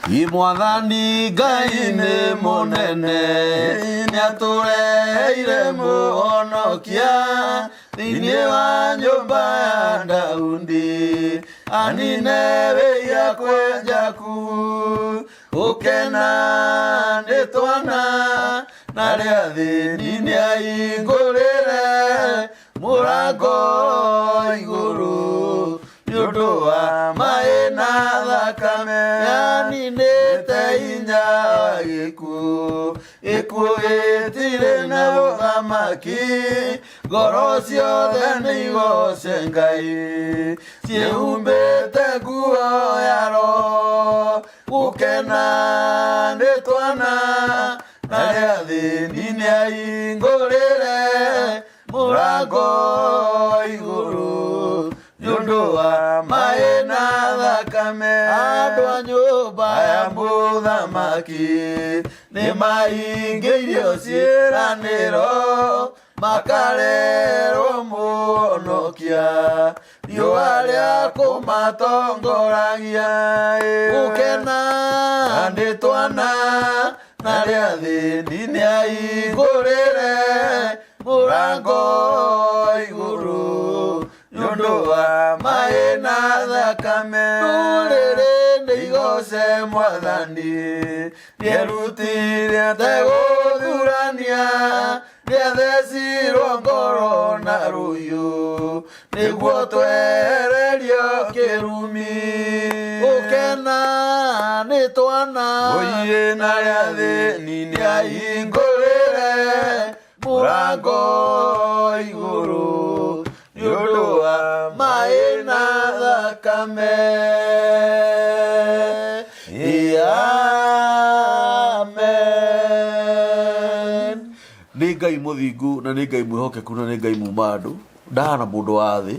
I Mwathani Ngai nĩ mũnene, nĩatũreheire mũhonokia thĩinĩ wa nyũmba ya Daudi, anine wĩya kwĩ Jakubu. Gũkena nĩ twana na arĩa athĩni nĩahingũrĩre mũrango igũrũ nĩ ũndũ wa maĩ na thakame yaninĩte hinya wa gĩkuũ. Gĩkuũ gĩtirĩ na ũthamaki, ngoro ciothe nĩ igoce Ngai, ciĩhumbĩte nguo ya Roho. Gũkena nĩ twana na arĩa athĩni nĩahingũrĩre mũrango igũrũ nĩ ũndũ wa maĩ na thakame. Andũ a nyũmba ya mũthamaki nĩ mahingĩirio ciĩranĩro, makarerwo mũhonokia, riũa rĩa kũmatongoragia. Gũkena nĩ twana na arĩa athĩni nĩahingũrĩre mũrango igũrũ nĩ ũndũ wa maĩ na thakame. Ndũrĩrĩ nĩ igoce Mwathani, nĩerutire ategũthurania, nĩathecirwo ngoro na rũhiũ nĩguo twehererio kĩrumi. Gũkena nĩ twana oiĩ na arĩa athĩni nĩahingũrĩre mũrango igũrũ nĩ ũndũ wa maĩ na thakame. Amen. Nĩ Ngai mũthingu na nĩ Ngai mwĩhokeku na nĩ Ngai muma andũ, ndahana mũndũ wa thĩ.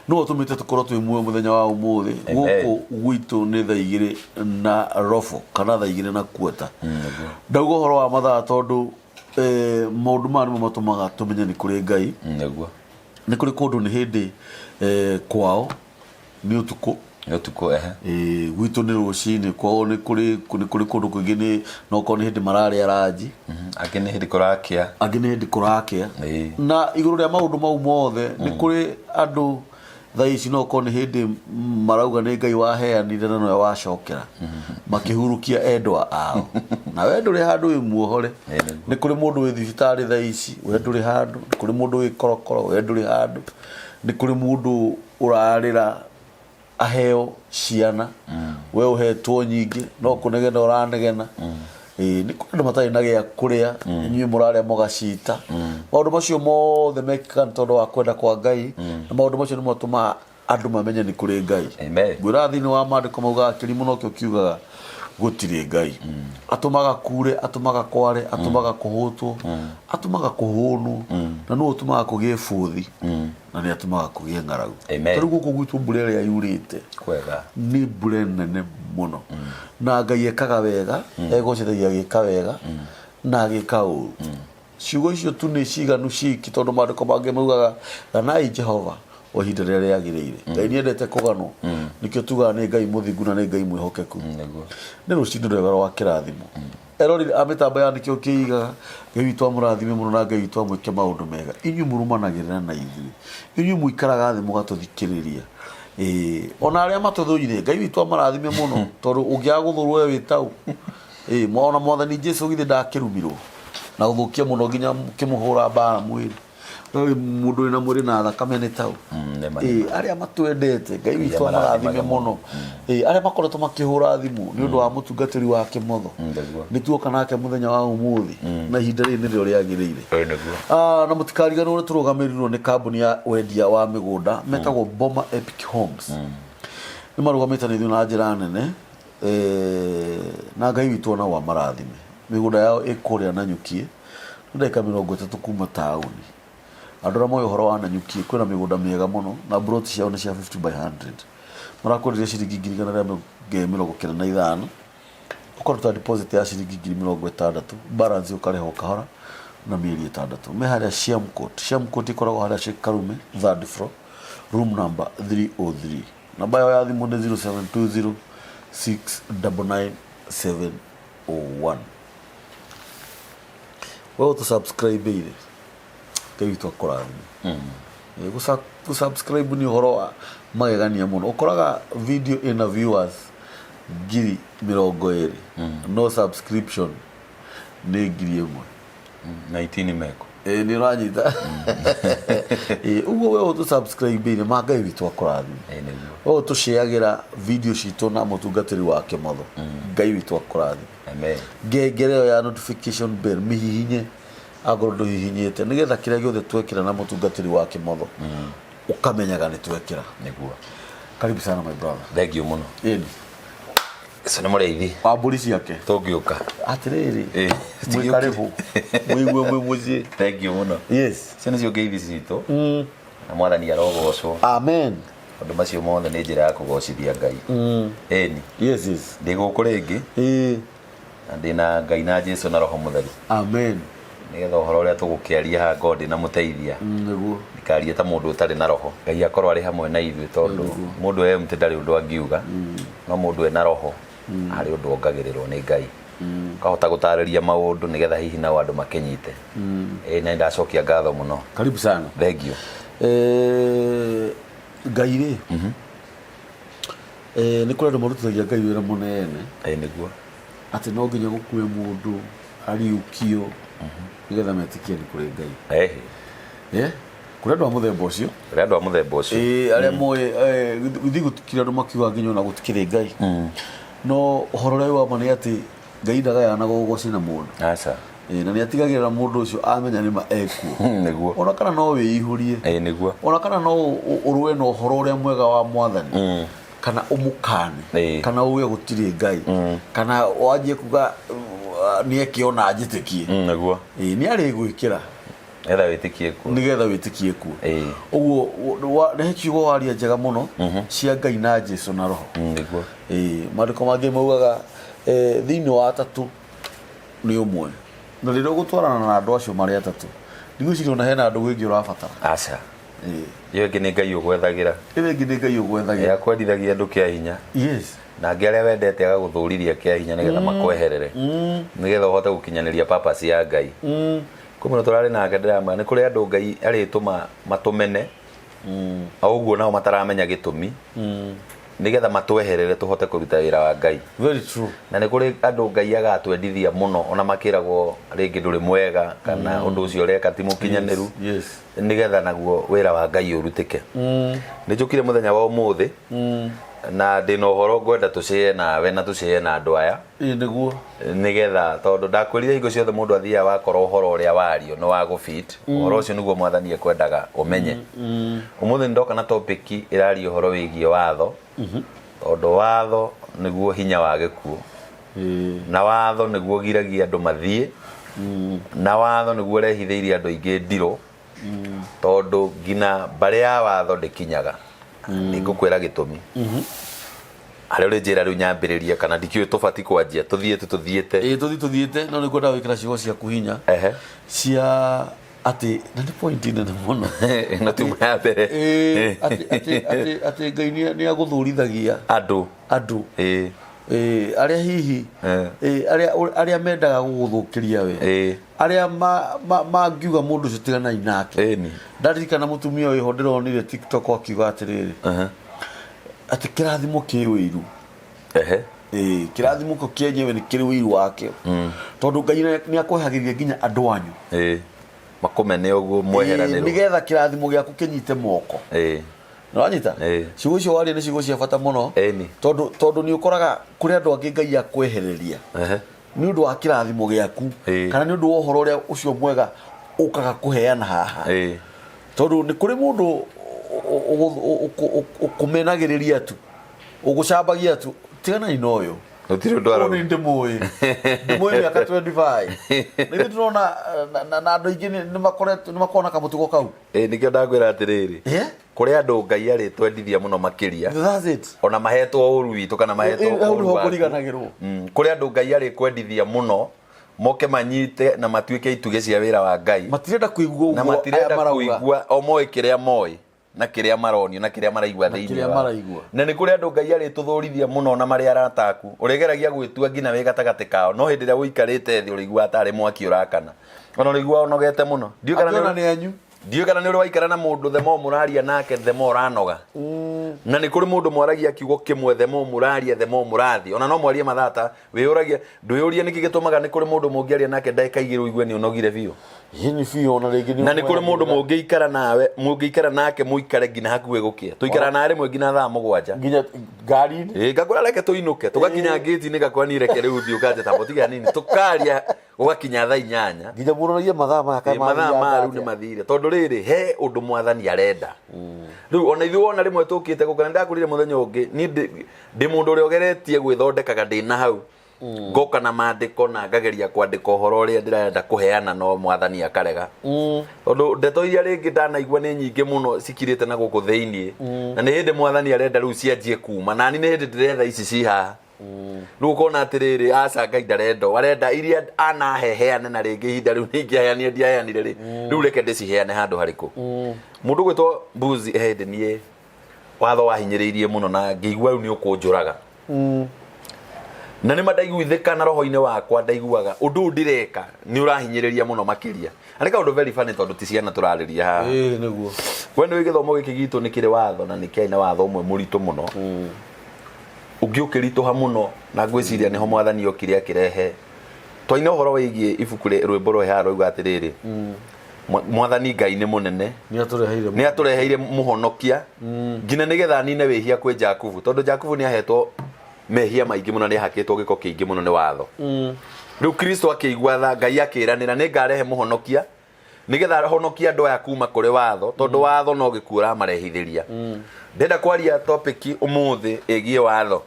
Nĩwe ũtũmĩte tũkorwo twĩ muoyo mũthenya wa ũmũthĩ. Gũkũ gwitũ nĩ thaa igĩrĩ na robo kana thaa igĩrĩ na kuota. Ndauga ũhoro wa mathaa tondũ maũndũ maya nĩmo matũmaga tũmenye nĩ kũrĩ Ngai. Nĩguo. Nĩ kũrĩ kũndũ nĩ hĩndĩ kwao nĩ ũtukũ. Nĩ ũtukũ, ehe. Ĩĩ, gwitũ nĩ rũcinĩ, kwao nĩ kũrĩ nĩ kũrĩ kũndũ kũingĩ nĩ no okorwo nĩ hĩndĩ mararĩa ranji. Angĩ nĩ hĩndĩ kũrakĩa. Angĩ nĩ hĩndĩ kũrakĩa. Ĩĩ. Na igũrũ rĩa maũndũ mau mothe nĩ kũrĩ andũ thaa ici no okorwo nĩ hĩndĩ marauga nĩ Ngai waheanire na nowe wacokera, makĩhurukia endwa ao. Na we ndũrĩ handũ wĩ muohore. Ĩĩ nĩguo. Nĩ kũrĩ mũndũ wĩ thibitarĩ thaa ici, we ndũrĩ handũ. Nĩ kũrĩ mũndũ wĩ korokoro, we ndũrĩ handũ. Nĩ kũrĩ mũndũ ũrarĩra aheo ciana, we ũhetwo nyingĩ no kũnegena ũranegena. Ĩĩ, nĩ kũrĩ andũ matarĩ na gĩa kũrĩa, inyuĩ mũrarĩa mũgacita. Maũndũ macio mothe mekĩkaga nĩ tondũ wa kwenda kwa Ngai, na maũndũ macio nĩmo matũmaga andũ mamenye nĩ kũrĩ Ngai. Amen. Ngwĩraga thĩinĩ wa maandĩko maugaga kĩrimũ nokĩo kiugaga gũtirĩ Ngai. Atũmaga kure, atũmaga kware, atũmaga kũhũtwo, atũmaga kũhũnwo, na nĩwe ũtũmaga kũgĩe bũthi. Na nĩ atũmaga kũgĩe ng'aragu. Amen. Ta rĩu gũkũ gwitũ mbura ĩrĩa yurĩte Kwega. nĩ mbura nene mũno, na Ngai ekaga wega, egocithagia agĩka wega na agĩka ũru. Ciugo icio tu nĩ ciganu ciki, tondũ maandĩko mangĩ maugaga ganai Jehova o ihinda rĩrĩa rĩagĩrĩire. Ngai nĩ endete kũganwo, nĩkĩo tugaga nĩ Ngai mũthingu na nĩ Ngai mwĩhokeku. Nĩguo. Nĩ rũcinĩ rwega rwa kĩrathimo. Erori a mĩtambo ya Nĩkĩo Kĩigaga, Ngai witũ amũrathime mũno na Ngai witũ amwĩke maũndũ mega. Inyuĩ mũrũmanagĩrĩra na ithuĩ, inyuĩ mũikaraga thĩ mũgatũthikĩrĩria. Ĩĩ, ona arĩa matũthũire, Ngai witũ amarathime mũno, tondũ ũngĩaga gũthũrwo we wĩ taũ. Ĩĩ, ona Mwathani Jesu githĩ ndakĩrumirwo na gũthũkia mũno nginya kĩmũhũra mbara mwĩrĩ. We wĩ mũndũ wĩna mwĩrĩ na thakame nĩ taũ. Nĩ ma, Ĩĩ, arĩa matwendete, Ngai witũ Ngai amarathime amarathimage mũno. Ĩĩ, arĩa makoretwo makĩhũra thimũ nĩ ũndũ wa mũtungatĩri wa kĩmotho. Nĩguo. Nĩ tuoka nake mũthenya wa ũmũthĩ na ihinda rĩrĩ nĩrĩo rĩagĩrĩire. Ĩĩ, nĩguo. Ah, na mũtikariganĩrwo nĩ tũrũgamĩrĩirwo nĩ kambuni ya wendia wa mĩgũnda metagwo Boma Epic Homes. Nĩ marũgamĩte na ithuĩ na njĩra nene, eh, na Ngai witũ ona amarathime. Mĩgũnda yao ĩ kũrĩa Nanyukiĩ, nĩ ndagĩka 30 kuma taũni. Andũ arĩa moĩ ũhoro wa Nanyukiĩ, kwĩna mĩgũnda mĩega mũno na mburoti ciao nĩ cia 50 by 100. Marakwenderia ciringi 195,000, ũkaruta deposit ya ciringi 60,000, balance ũkarĩha o kahora na mĩeri 6. Me harĩa Siam Court. Siam Court ĩkoragwo harĩa Sheikh Karume, third floor, room number 303. Namba yao ya thimũ nĩ 0720 699 701. We ũtũ subscribe ire Ngai witũ akũrathime. Gũ subscribe nĩ ũhoro wa magegania mũno. Ũkoraga video ĩna viewers 20,000, no subscription nĩ 1,000. 19 meko. Ĩĩ, nĩ ũranyita. Ĩĩ, ũguo we ũtũ subscribe ire ma Ngai witũ akũrathime. Ĩĩ, nĩguo. We ũtũceagĩra video citũ na mũtungatĩri wa Kĩmotho, Ngai witũ akũrathime. Amen. Ngengere ĩyo ya notification bell mĩhihinye akorwo ndũhihinyĩte, nĩgetha kĩrĩa gĩothe twekĩra na mũtungatĩri wa Kĩmotho ũkamenyaga nĩ twekĩra. Nĩguo. Karibu sana my brother. Thank you mũno. Ĩni. Ũcio nĩ mũrĩithi. Wa mbũri ciake. Tũngĩũka. Atĩrĩrĩ. Ĩĩ. Mwĩ karibu. Mwĩigue mwĩ mũciĩ. Thank you mũno. Yes. Icio nĩcio ngeithi citũ. Na mwathani arogocwo. Amen. Maũndũ macio mothe nĩ njĩra ya kũgocithia Ngai. Ĩni. Yes. Ndĩ gũkũ rĩngĩ. Ĩĩ. Na ndĩna Ngai na Jesu na Roho Mũtheru. Amen. Nĩgetha ũhoro ũrĩa tũgũkĩaria haha ngorwo ndĩna mũteithia. Nĩguo. Ndikarie ta mũndũ ũtarĩ na roho. Ngai akorwo arĩ hamwe na ithuĩ tondũ mũndũ e empty ndarĩ ũndũ angiuga. No mũndũ ena roho harĩ ũndũ ongagĩrĩrwo nĩ Ngai. Ũkahota gũtarĩria maũndũ nĩgetha hihi nao andũ makĩnyite. Ĩĩ na nĩndacokia ngatho mũno. Karibu sana. Thank you. Ngai rĩ, nĩ kũrĩ andũ marutithagia Ngai wĩra mũnene. Ĩĩ nĩguo. Atĩ no nginya gũkue mũndũ ariũkio nĩgetha metĩkie nĩ kũrĩ Ngai. Ehe. Kũrĩ andũ a mũthemba ũcio. Kũrĩ andũ a mũthemba ũcio. Ĩĩ, arĩa moĩ gũthiĩ gũtikĩrĩ andũ makiuga nginya ona gũtikĩrĩ Ngai. No ũhoro ũrĩa wĩ wa ma nĩ atĩ Ngai ndagayanaga ũgoci na mũndũ. Aca. Ĩĩ, na nĩ atigagĩrĩra mũndũ ũcio amenya nĩ ma ekuo. Nĩguo. Ona kana no wĩihũrie. Ĩĩ nĩguo. Ona kana no ũrũe na ũhoro ũrĩa mwega wa mwathani. Kana ũmũkane. Ĩĩ. Kana uge gũtirĩ Ngai. Kana wanjie kuga nĩ eke ona njĩtĩkie. Nĩguo. Ĩĩ, nĩ arĩgwĩkĩra. Nĩgetha wĩtĩkie kuo. Nĩgetha wĩtĩkie kuo. Ĩĩ. Ũguo nĩ kiugo waria njega mũno cia Ngai na Jesu na Roho. Nĩguo. Ĩĩ, maandĩko mangĩ maugaga thĩinĩ wa atatũ nĩ ũmwe. Na rĩrĩa ũgũtwarana na andũ acio marĩ atatũ, ndigwĩciria ona hena andũ ĩngĩ ũrabatara. Aca. Ĩĩ. Ĩyo ĩngĩ nĩ Ngai ũgwethagĩra. Ĩyo ĩngĩ nĩ Ngai ũgwethagĩra. Ĩĩ, akwendithagia andũ kĩa hinya. Yes. Na angĩ arĩa wendete agagũthũrithia kĩa hinya nĩgetha makweherere. Nĩgetha ũhote gũkinyanĩria purpose ya Ngai. Kwĩ mũndũ tũrarĩ nake ndĩramwĩra nĩ kũrĩ andũ Ngai arĩtũma matũmene. O ũguo nao mataramenya gĩtũmi. Nĩgetha matweherere tũhote kũruta wĩra wa Ngai. Very true. Na nĩ kũrĩ andũ Ngai agatwendithia mũno ona makĩragwo rĩngĩ ndũrĩ mwega kana ũndũ ũcio ũreka ti mũkinyanĩru. Yes. Nĩgetha naguo wĩra wa Ngai ũrutĩke. Nĩ njũkire mũthenya wa ũmũthĩ na ndĩna ũhoro ngwenda tũcĩe nawe na tũcĩe na andũ aya. Ĩĩ nĩguo. Nĩgetha tondũ ndakwĩrire hingo ciothe mũndũ athiaga wakora ũhoro ũrĩa wario nĩ wa gũbit. Ũhoro ũcio nĩguo mwathani ekwendaga ũmenye. Ũmũthĩ nĩ ndoka na topic ĩraria ũhoro wĩgiĩ watho. Tondũ watho nĩguo hinya wa gĩkuũ. Na watho nĩguo ũgiragia andũ mathiĩ. Na watho nĩguo ũrehithĩirie andũ aingĩ ndirũ. Tondũ nginya mbarĩ ya watho ndĩkinyaga. Nĩngũkwĩra gĩtũmi. Harĩa ũrĩnjĩra rĩu nyambĩrĩrie kana ndikĩũĩ tũbatiĩ kwanjia tũthiĩte tũthiĩte. Ĩĩ tũthiĩ tũthiĩte no nĩngwenda gwĩkĩra ciugo ciaku hinya. Ehe. Cia atĩ na nĩ point nene mũno. Ĩno tiuma ya mbere. Ĩĩ, atĩ atĩ atĩ atĩ Ngai nĩ agũthũrithagia andũ. Andũ. Ĩĩ. Ĩĩ, arĩa hihi ĩĩ, arĩa arĩa mendaga gũgũthũkĩria we. Ĩĩ. Arĩa mangiuga mũndũ ũcio tiganai nake. Ĩni. Ndaririkana mũtumia wĩho ndĩronire TikTok akiuga atĩrĩrĩ. Atĩ kĩrathimo kĩ ũiru. Ehe. Ĩĩ, kĩrathimo kĩu kĩenyewe nĩ kĩrĩ ũiru wakĩo. Tondũ Ngai nĩ akwehagĩria nginya andũ anyu. Ĩĩ. Makũmene ũguo mweheranĩrwo. Ĩĩ, nĩgetha kĩrathimo gĩaku kĩnyite moko. Ĩĩ. Nĩwanyita? Ĩĩ. Ciugo icio waria nĩ ciugo cia bata mũno. Ĩni. Tondũ tondũ nĩ ũkoraga kũrĩ andũ angĩ Ngai akwehereria. Ehe. Nĩ ũndũ wa kĩrathimo gĩaku. Ĩĩ. Kana nĩ ũndũ wa ũhoro ũrĩa ũcio mwega ũkaga kũheana haha. Ĩĩ. Tondũ nĩ kũrĩ mũndũ ũkũmenagĩrĩria tu, ũgũcambagia tu, tiganai na ũyũ. Gũtirĩ ũndũ arauga. Ũyũ nĩ ndĩmũĩ. Ndĩmũĩ mĩaka 25. Na ithuĩ tũrona na andũ aingĩ nĩ makoretwo nĩ makoragwo na kamũtugo kau. Ĩĩ nĩkĩo ndakwĩra atĩrĩrĩ. Kũrĩ andũ Ngai arĩtwendithia mũno makĩria. That's it. Ona mahetwo ũru witũ kana mahetwo Ĩ, hau ũru nĩho waku. ngũriganagĩrwo. Kũrĩ andũ Ngai arĩkwendithia mũno moke manyite na matuĩke itugĩ cia wĩra wa Ngai. Matirenda kũigua Na ũguo aya matirenda marauga. kũigua o moĩ kĩrĩa moĩ. Na kĩrĩa maronio na kĩrĩa maraigua thĩinĩ kĩrĩa wao. Maraigua. Na nĩ kũrĩ andũ Ngai arĩtũthũrithia mũno na marĩ arata aku, ũrĩgeragia gwĩtua nginya wĩ gatagatĩ kao, no hĩndĩ ĩrĩa ũikarĩte thĩ ũrĩiguaga tarĩ mwaki ũrakana, ona ũrĩiguaga ũnogete mũno. Ndiũĩ kana Akĩona nĩ nĩ anyu. Ndiũĩ kana nĩ ũrĩ waikara na mũndũ, the more mũraria nake the more ũranoga. Na nĩ kũrĩ mũndũ mwaragia kiugo kĩmwe, the more mũraria the more mũrathiĩ, ona no mwarie mathaa ta wĩyũragia, ndwĩyũrie nĩkĩ gĩtũmaga. Nĩ kũrĩ mũndũ mũngĩaria nake ndagĩka 2 ũigue nĩ ũnogire biũ. Yini biũ, ona rĩngĩ nĩ Na nĩ kũrĩ mũndũ ũmweragĩrĩra. Mũngĩikara nawe, mũngĩikara nake, mũikare nginya hakuhĩ gũkĩa. Tũikara nawe rĩmwe nginya thaa 7. Nginya ngari-inĩ. Ĩ, ngakũra reke tũinũke, tũgakinya ngĩti-inĩ, ngakũra ni reke rĩu thiĩ ũkanje tambo tiga nini, tũkaria gũgakinya thaa 8. Nginya mũroragie mathaa maya kana Ĩ, mathaa mathiaga ma rĩu atĩa. Nĩ mathire tondũ rĩrĩ he ũndũ mwathani arenda rĩu ona ithuĩ wona rĩmwe tũkĩte gũka. Nĩ ndakũrire mũthenya ũngĩ niĩ ndĩ mũndũ ũrĩa ũgeretie gwĩthondekaga ndĩ na hau, ngoka na mandĩko na ngageria kwandĩka ũhoro ũrĩa ndĩrenda kũheana, no mwathani akarega, tondũ ndeto iria rĩngĩ ndanaigua nĩ nyingĩ mũno cikirĩte na gũkũ thĩiniĩ, na nĩ hĩndĩ mwathani arenda rĩu cianjie kuma nani, nĩ hĩndĩ ndĩretha ici ci haha rĩu. Ũkona atĩrĩrĩ, aca, Ngai ndarenda ũũ, arenda iria anaheheane, na rĩngĩ ihinda rĩu ningĩaheanire ndiaheanire rĩ, rĩu reke ndĩciheane handũ harĩkũ. Mũndũ gwĩtwo mbuzi, he hĩndĩ niĩ watho wahinyĩrĩirie mũno na ngĩigua rĩu nĩ ũkũnjũraga, na nĩ ma ndaiguithĩka na roho-inĩ wakwa, ndaiguaga ũndũ ũyũ ndĩreka nĩ ũrahinyĩrĩria mũno makĩria. Na nĩ kaũndũ very funny tondũ ti ciana tũrarĩria haha. Ĩĩ, nĩguo. We nĩ gĩthomo gĩkĩ gitũ nĩ kĩrĩ watho, na nĩ kĩarĩ na watho ũmwe mũritũ mũno ũngĩ ũkĩritũha mũno, na ngwĩciria nĩho mwathani okire akĩrehe twaina ũhoro wĩgiĩ ibuku rwĩmbo rwa haha rwauga atĩrĩrĩ, Mwathani Ngai nĩ mũnene. Nĩ atũreheire. Nĩ atũreheire mũhonokia nginya nĩgetha anine wĩhia kwĩ Jakubu, tondũ Jakubu nĩ ahetwo mehia maingĩ mũno, nĩ ahakĩtwo gĩko kĩingĩ mũno nĩ watho. Rĩu Kristo akĩigua tha, Ngai akĩranĩra nĩ ngarehe mũhonokia nĩgetha ahonokie andũ aya kuma kũrĩ watho, tondũ watho no gĩkuũ ũramarehithĩria. Ndĩrenda kwaria topic ũmũthĩ ĩgiĩ watho.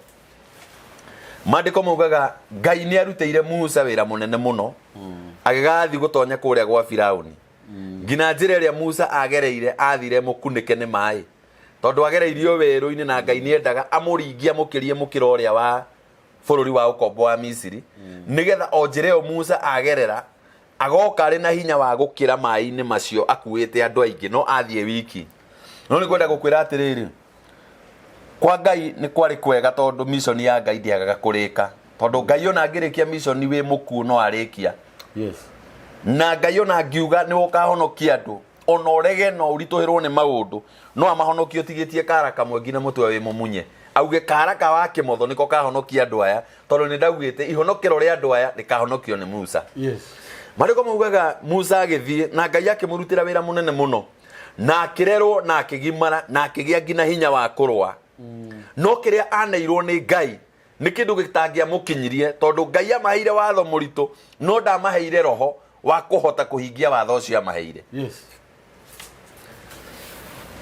Maandĩko maugaga Ngai nĩ arutĩire Musa wĩra mũnene mũno agĩgathiĩ gũtonya kũrĩa gwa Firauni, nginya njĩra ĩrĩa Musa agereire athire mũkunĩke nĩ maĩ, tondũ agereirio werũ-inĩ, na Ngai nĩ endaga amũringie amũkĩrie mũkĩra ũrĩa wa bũrũri wa ũkombo wa Misiri, nĩgetha o njĩra ĩyo Musa agerera agoka arĩ na hinya wa gũkĩra maĩ-inĩ macio akuĩte andũ aingĩ, no athiĩ wiki. No nĩ kwenda gũkwĩra atĩrĩrĩ, kwa Ngai nĩ kwarĩ kwega, tondũ mission ya Ngai ndĩagaga kũrĩka, tondũ Ngai ona angĩrĩkia mission wĩ mũkuũ no arĩkia. Na Ngai ona angiuga nĩ ũkahonokia andũ, ona ũrege no ũritũhĩrwo nĩ maũndũ, no amahonokie ũtigĩtie kara kamwe nginya mũtwe wĩ mũmunye, auge kara ka wa kĩmotho nĩko kahonokia andũ aya, tondũ nĩ ndaugĩte ihonokero rĩa andũ aya rĩkahonokio nĩ Musa. Marĩko maugaga Musa agĩthiĩ na Ngai akĩmũrutĩra wĩra mũnene mũno, na akĩrerwo na akĩgimara na akĩgĩa nginya hinya wa kũrũa. No kĩrĩa aneirwo nĩ Ngai nĩ kĩndũ gĩtangĩamũkinyirie, tondũ Ngai amaheire watho mũritũ, no ndamaheire roho wa kũhota kũhingia watho ũcio amaheire.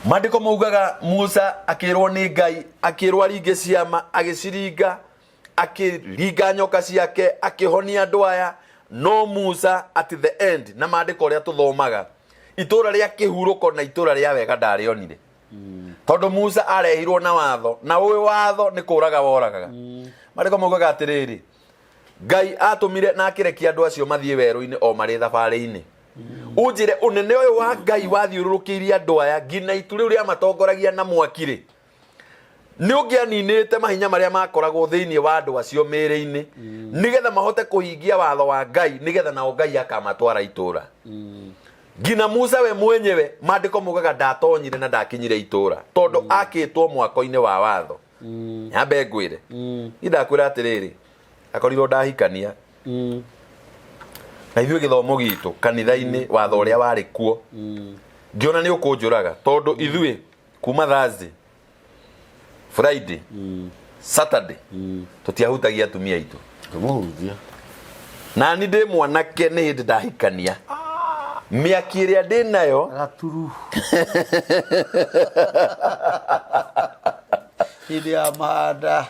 Maandĩko maugaga Musa akĩrwo nĩ Ngai, akĩrwo aringe ciama, agĩciringa, akĩringa nyoka ciake, akĩhonia andũ aya. No Musa at the end, na maandĩko ũrĩa tũthomaga, itũra rĩa kĩhurũko na itũra rĩa wega ndarĩonire, tondũ Musa arehirwo na watho, na ũyũ watho nĩ kũraga woragaga. Maandĩko maugaga atĩrĩrĩ, Ngai atũmire na akĩrekia andũ acio mathiĩ werũ-inĩ o marĩ thabarĩ-inĩ. Ũnjĩre ũnene ũyũ wa Ngai wathiũrũrũkĩirie andũ aya nginya itu rĩu rĩamatongoragia na mwaki rĩ, nĩ ũngĩaninĩte mahinya marĩa makoragwo thĩinĩ wa andũ acio mĩĩrĩ-inĩ, nĩgetha mahote kũhingia watho wa Ngai, nĩgetha nao Ngai akamatwara itũra. Nginya Musa we mwenyewe, maandĩko maugaga ndatonyire na ndakinyire itũra, tondũ akĩtwo mwako-inĩ wa watho. Nyambe ngwĩre, niĩ ndakwĩra atĩrĩrĩ, akorirwo ndahikania na ithuĩ gĩthomo gitũ kanitha-inĩ, watho ũrĩa warĩ kuo ngĩona nĩ ũkũnjũraga, tondũ ithuĩ kuma Thursday, Friday, Saturday tũtiahutagia atumia aitũ. Kũmũhutia. Na ni ndĩ mwanake, nĩ hĩndĩ ndahikania, mĩaki ĩrĩa ndĩ nayo. Gaturu hĩndĩ ya manda.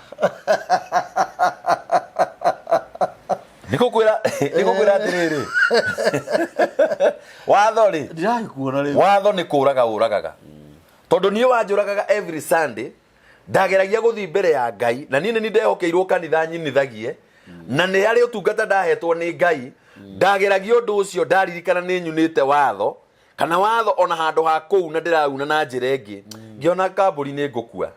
Nĩ gũkwĩra atĩrĩrĩ, watho rĩ, Ndiragĩkuona rĩu. Watho nĩ kũraga ũragaga, tondũ niĩ wanjũragaga every Sunday ndageragia gũthiĩ mbere ya Ngai, na niĩ nĩ ndehokeirwo kanitha nyinithagie, na nĩ harĩ ũtungata ndahetwo nĩ Ngai. Ndageragia ũndũ ũcio, ndaririkana nĩ nyunĩte watho. Kana watho ona handũ ha kũuna ndĩrauna na njĩra ĩngĩ. Ngĩona kambũri nĩ ngũkua.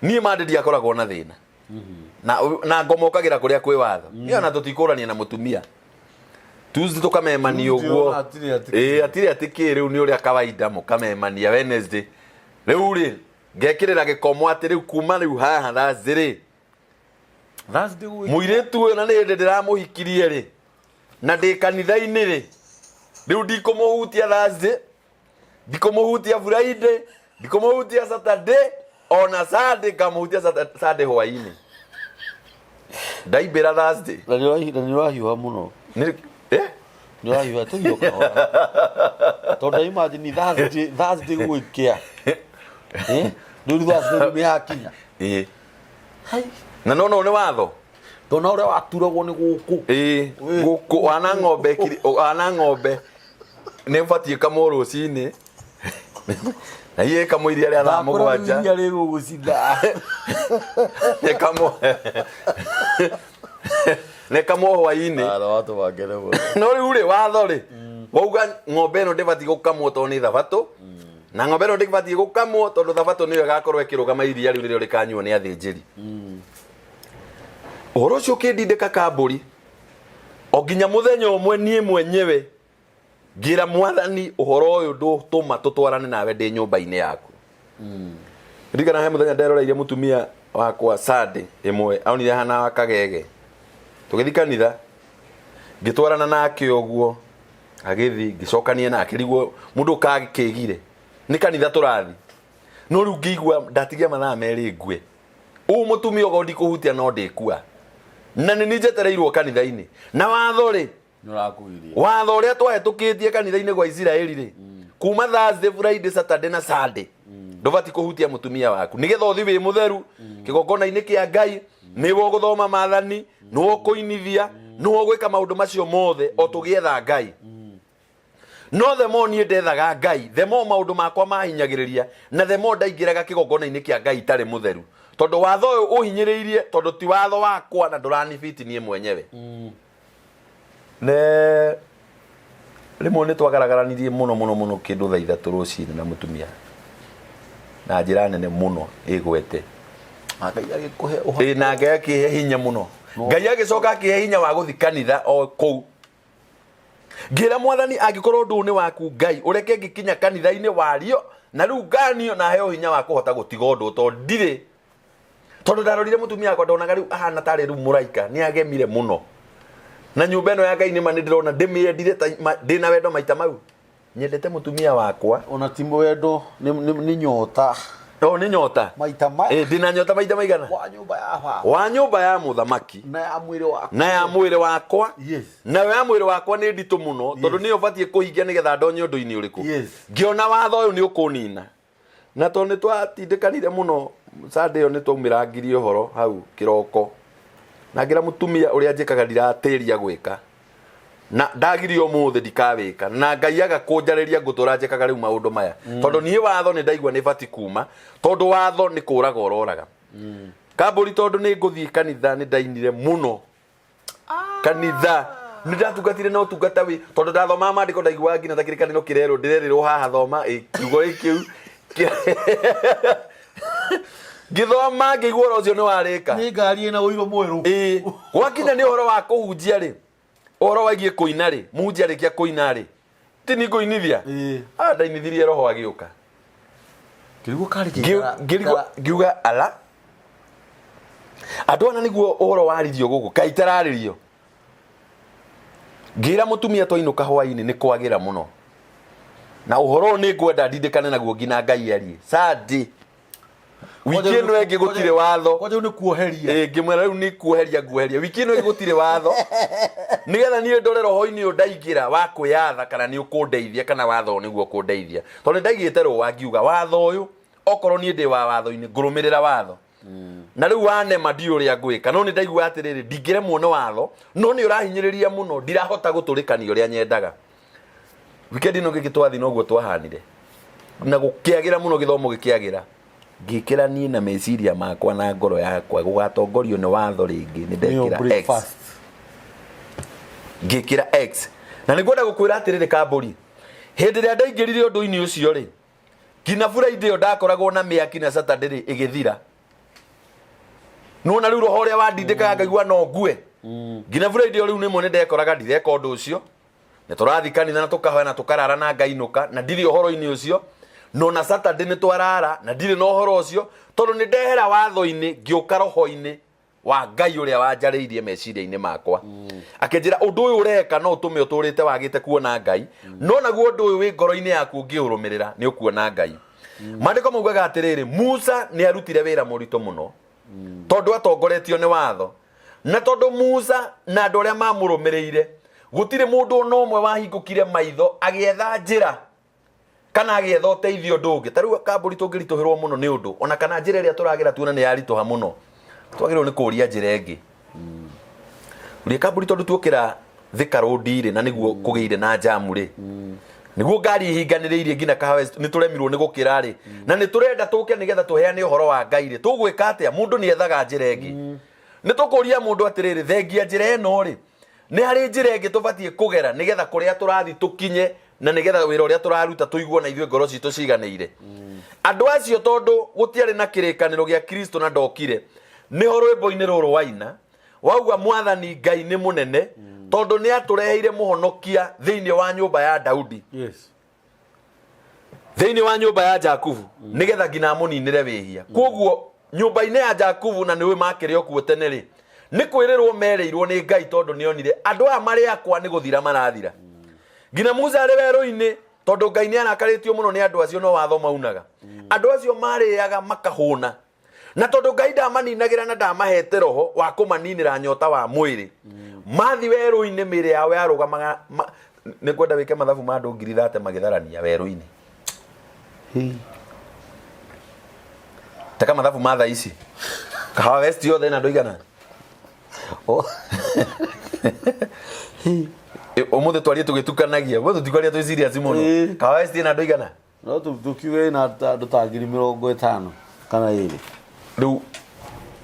Niĩ mande ndiakoragwo na thĩna. Na ngomokagĩra kũrĩa kwĩ watho. Niĩ ona tũtikũrania na mũtumia. Tuesday tũkamemania Tuesday ũguo. ona hatirĩ atĩ Ĩĩ hatirĩ atĩ kĩ rĩu nĩ ũrĩa kawaida mũkamemania Wednesday. Rĩu rĩ ngekĩrĩra gĩkomo atĩ rĩu kuma rĩu haha Thursday rĩ Thursday gwĩ mũirĩtu ũyũ na nĩ hĩndĩ ndĩramũhikirie rĩ na ndĩ kanitha-inĩ rĩ rĩu ndikũmũhutia Thursday, ndikũmũhutia Friday, ndikũmũhutia Saturday, ona Sunday ngamũhutia Sunday hwaĩ-inĩ. Ndaimbĩra Thursday. Na nĩ ũrahiũha mũno. Eh? Nĩ ũrahiũha tũthiĩ o kahora. Tondũ imagine Thursday gũgĩkĩa. Eh? Rĩu Thursday nĩ yakinya. Ĩĩ. Na no no nĩ watho. Tondũ ũrĩa waturagwo nĩ gũkũ. Ĩĩ, gũkũ wana ng'ombe wana ng'ombe nĩ ũbatiĩ kamwo rũcinĩ na iye kamwo iria rĩa thaa mũgwanja. Iria rĩgũgũcina. Nĩ kamwo nĩ kamwo hwaĩ-inĩ. Watho watũmangere mũno. No rĩu rĩ watho rĩ wauga ng'ombe ĩno ndĩbatiĩ gũkamwo tondũ nĩ thabatũ na ng'ombe ĩno ndĩbatiĩ gũkamwo tondũ thabatũ nĩyo ĩgakorwo ĩkĩrũgama iria rĩu nĩrĩo rĩkanyuo nĩ athĩnjĩri. Ũhoro ũcio ũkĩndindĩka kambũri o nginya mũthenya ũmwe niĩ mwenyewe ngĩra mwathani ũhoro ũyũ ndũtũma tũtwarane nawe ndĩ nyũmba-inĩ yaku. Ririkana he mũthenya nderoreire mũtumia wakwa Sunday ĩmwe aonire hana wa kagege tũgĩthiĩ kanitha ngĩtwarana nake ũguo agĩthiĩ ngĩcokania nake riguo mũndũ ũkakĩgire nĩ kanitha tũrathiĩ no rĩu ngĩigua ndatigia mathaa merĩ ngue ũũ mũtumia ũgo ndikũhutia no ndĩkua na nĩ niĩ njetereirwo kanitha-inĩ na watho rĩ Nĩũrakũgiria. Watho ũrĩa twahĩtũkĩtie kanitha-inĩ gwa Isiraeli rĩ, kuma Thursday, Friday, Saturday na Sunday, ndũbatiĩ kũhutia mũtumia waku nĩgetha ũthiĩ wĩ mũtheru kĩgongona-inĩ kĩa Ngai. Nĩwe ũgũthoma maathani, nĩwe ũkũinithia, nĩwe ũgwĩka maũndũ macio mothe o tũgĩetha Ngai. No the more niĩ ndethaga Ngai, the more maũndũ makwa mahinyagĩrĩria na the more ndaingĩraga kĩgongona-inĩ kĩa Ngai itarĩ mũtheru, tondũ watho ũyũ ũhinyĩrĩirie, tondũ ti watho wakwa na ndũranibiti niĩ mwenyewe. Ne rĩmwe nĩ twagararanirie mũno mũno mũno kĩndũ thaa 3 rũcinĩ na mũtumia na njĩra nene mũno ĩgwete. Na Ngai agĩkũhe ũhoti. Ĩ, na Ngai akĩhe hinya mũno. Ngai agĩcoka akĩhe hinya wa gũthiĩ kanitha o kũu. Ngĩra mwathani angĩkorwo ũndũ ũyũ nĩ waku Ngai ũreke ngĩkinya kanitha-inĩ wario na rĩu nganio na heo hinya wa kũhota gũtiga ũndũ tondũ ndirĩ. Tondũ ndarorire mũtumia wakwa ndonaga rĩu ahana tarĩ rĩu mũraika nĩ agemire mũno. Na nyũmba ĩno ya Ngai nĩma nĩ ndĩrona ndĩmĩendire ta ndĩna wendo maita mau. Nyendete mũtumia wakwa. Ona ti wendo nĩ nyota. O nĩ nyota. Maita ma. Ĩ, ndĩna nyota maita maigana? Wa nyũmba ya baba. Wa nyũmba ya mũthamaki. Na ya mwĩrĩ wakwa. Na ya mwĩrĩ wakwa. Yes. Nayo ya mwĩrĩ wakwa nĩ nditũ mũno tondũ Yes. nĩyo batiĩ kũhingia nĩgetha ndonye ũndũ-inĩ ũrĩkũ. Yes. Ngĩona watho ũyũ nĩ ũkũnina. Na tondũ nĩ twatindĩkanire mũno Sunday ĩyo nĩ twaumĩrangirie ũhoro hau kĩroko. Na ngĩra mũtumia ũrĩa njĩkaga ndiratĩria gwĩka. Na ndagirio ũmũthĩ ndikawĩka. Na Ngai aga kũnjarĩria ngũtũra njĩkaga rĩu maũndũ maya. Tondũ niĩ watho nĩ ndaigua nĩ bati kuma. Tondũ watho nĩ kũraga ũroraga. Kambũri tondũ nĩ ngũthiĩ kanitha nĩ ndainire mũno. Kanitha nĩ ndatungatire na ũtungata wĩ tondũ ndathomaga maandĩko ndaiguaga nginya ta kĩrĩkanĩro kĩrerwo ndĩrerĩrwo haha thoma ĩ kiugo ĩ kĩu ngĩthoma ngĩigua ũhoro ũcio nĩ warĩka. Nĩ ngari ĩna ũiro mwerũ. Ĩĩ gwakinya nĩ ũhoro wa kũhunjia rĩ, ũhoro waigiĩ kũina rĩ, mũhunjia arĩkia kũina rĩ, ti nĩ ngũinithia? Ĩĩ. Ah, ndainithirie roho agĩũka. Ngĩrigwo karĩ kĩikara. Ngiuga ala andũ ana nĩguo ũhoro waririo gũkũ kaĩ itararĩrio. Ngĩra mũtumia twainũka hwainĩ nĩ kwagĩra mũno na ũhoro ũyũ nĩ ngwenda ndindĩkane naguo nginya Ngai arie Sunday wiki ĩno ĩngĩ gũtirĩ watho. Kwanja nĩ kuoheria. Ĩ, ngĩmwĩra rĩu nĩ kuoheria nguoheria wiki ĩno ĩngĩ gũtirĩ watho nĩgetha niĩ ndore roho-inĩ ũyũ ndaingĩra wa kwĩyatha kana nĩ ũkũndeithia kana watho ũyũ nĩguo ũkũndeithia tondũ nĩ ndaigĩte rũa ngiuga watho ũyũ okorwo niĩ ndĩ wa watho-inĩ ngũrũmĩrĩra watho na rĩu wanema ndiũ ũrĩa ngwĩka no nĩ ndaigua atĩrĩrĩ ndingĩremwo nĩ watho no nĩ ũrahinyĩrĩria mũno ndirahota gũtũrĩkania ũrĩa nyendaga. Weekend ĩno gĩkĩ twathiĩ noguo twahanire na gũkĩagĩra mũno gĩthomo gĩkĩagĩra ngĩkĩra niĩ na meciria makwa na ngoro yakwa gũgatongorio nĩ watho rĩngĩ nĩ Nĩyo ndekĩra X. Breakfast. Ngĩkĩra X na nĩ ngwenda gũkwĩra atĩrĩrĩ kambũri. Hĩndĩ ĩrĩa ndaingĩrire ũndũ-inĩ ũcio rĩ, nginya Friday ĩyo ndakoragwo na mĩaki na Saturday rĩ ĩgĩthira. Nĩwona rĩu roho ũrĩa wandindĩkaga ngaigua no ngue. Nginya Friday ĩyo rĩu nĩmwe nĩndekoraga ndireka ũndũ ũcio. Nĩ tũrathiĩ kanitha na tũkahoya na tũkarara na ngainũka na ndirĩ ũhoro-inĩ ũcio. No na Saturday nĩ twarara na ndirĩ na ũhoro ũcio tondũ nĩ ndehera watho-inĩ ngĩũka roho-inĩ wa Ngai ũrĩa wanjarĩirie meciria-inĩ makwa. Akĩnjĩra ũndũ ũyũ ũreka no ũtũme ũtũrĩte wagĩte kuona Ngai, no naguo ũndũ ũyũ wĩ ngoro-inĩ yaku ũngĩũrũmĩrĩra nĩ ũkuona Ngai. Maandĩko maugaga atĩrĩrĩ, Musa nĩ arutire wĩra mũritũ mũno tondũ atongoretio nĩ watho, na tondũ Musa na andũ arĩa mamũrũmĩrĩire gũtirĩ mũndũ ona ũmwe wahingũkire maitho agĩetha njĩra kana agĩetha ũteithio ũndũ ũngĩ. Ta rĩu kambũri tũngĩritũhĩrwo mũno nĩ ũndũ ona kana njĩra ĩrĩa tũragera tuona nĩ yaritũha mũno, twagĩrĩirwo nĩ kũria njĩra ĩngĩ. Ũria kambũri tondũ tuokĩra Thika Road rĩ, na nĩguo kũgĩire na jamu rĩ, nĩguo ngari ihinganĩrĩirie nginya Kahawa nĩ tũremirwo nĩ gũkĩra rĩ, na nĩ tũrenda tũke nĩgetha tũheane ũhoro wa Ngai rĩ, tũgwĩka atĩa? Mũndũ nĩ ethaga njĩra ĩngĩ. Nĩ tũkũria mũndũ atĩrĩrĩ, thengia njĩra ĩno rĩ, nĩ harĩ njĩra ĩngĩ tũbatiĩ kũgera nĩgetha kũrĩa tũrathiĩ tũkinye na nĩgetha wĩra ũrĩa tũraruta tũigue na ithuĩ ngoro citũ ciganĩire. Andũ acio tondũ gũtiarĩ na kĩrĩkanĩro gĩa Kristo na ndokire, nĩho rwĩmbo-inĩ rũrũ waina wauga Mwathani Ngai nĩ mũnene tondũ nĩ atũreheire mũhonokia thĩinĩ wa nyũmba ya Daudi. Yes. Thĩinĩ wa nyũmba ya Jakubu nĩgetha nginya amũninĩre wĩhia. Kwoguo nyũmba-inĩ ya Jakubu na nĩũĩ makĩrĩ o kuo tene rĩ, nĩ kwĩrĩrwo merĩirwo nĩ Ngai tondũ nĩonire andũ aya marĩ akwa nĩ gũthira marathira. Nginya Musa arĩ werũ-inĩ tondũ Ngai nĩ arakarĩtio mũno nĩ andũ acio no watho maunaga. Andũ acio marĩaga makahũna. Na tondũ Ngai ndamaninagĩra na ndamahete roho wa kũmaninĩra nyota wa mwĩrĩ, mathi werũ-inĩ mĩĩrĩ yao yarũgamaga ma, nĩ kwenda wĩke mathabu ma andũ 30,000 magĩtharania werũ-inĩ. Teka mathabu ma thaa ici. Kahawa West yothe ĩna andũ aigana? Ũmũthĩ twarie tũgĩtukanagia, ũmũthĩ tũtikwaria twĩ serious mũno. Kahawa West ĩna andũ aigana? No tũkiuge ĩna andũ ta 50,000 kana 2. Rĩu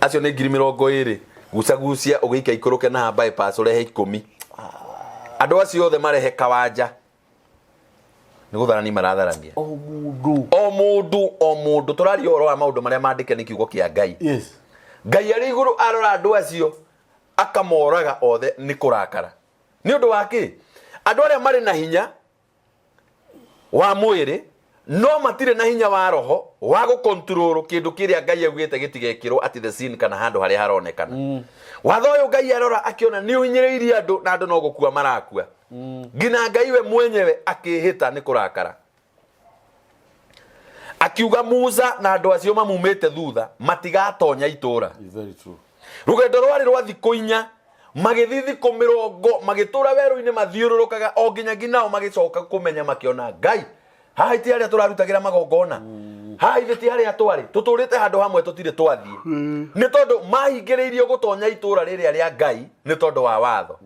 acio nĩ 20,000 gucagucia ũgĩika ikũrũke na bypass ũrehe 10. Andũ acio othe marehe kawanja. Nĩ gũtharania maratharania. O mũndũ. O mũndũ, o mũndũ. Tũraria ũhoro wa maũndũ marĩa mandĩke nĩ kiugo kĩa Ngai. Yes. Ngai arĩ igũrũ arora andũ acio akamoraga othe nĩ kũrakara. Nĩ ũndũ wa kĩ? Andũ arĩa marĩ na hinya wa mwĩrĩ no matirĩ na hinya wa roho wa gũkontrol kĩndũ kĩrĩa Ngai augĩte gĩtigekĩrwo at the scene kana handũ harĩa haronekana. Watho ũyũ Ngai arora akĩona nĩ ũhinyĩrĩirie andũ na andũ no gũkua marakua. Nginya Ngai we mwenyewe akĩhĩta nĩ kũrakara. Akiuga Musa na andũ acio mamumĩte thutha matigatonya itũra. It's very true. Rũgendo rwarĩ rwa thikũ 4, magĩthiĩ thikũ 80, magĩtũra werũ-inĩ mathiũrũrũkaga o nginya nginao magĩcoka kũmenya makĩona Ngai. Haha ti harĩa tũrarutagĩra magongona. Haha ithuĩ ti harĩa twarĩ. Tũtũrĩte handũ hamwe tũtirĩ twathiĩ. Nĩ tondũ mahingĩrĩirio gũtonya itũra rĩrĩa rĩa Ngai nĩ tondũ wa watho.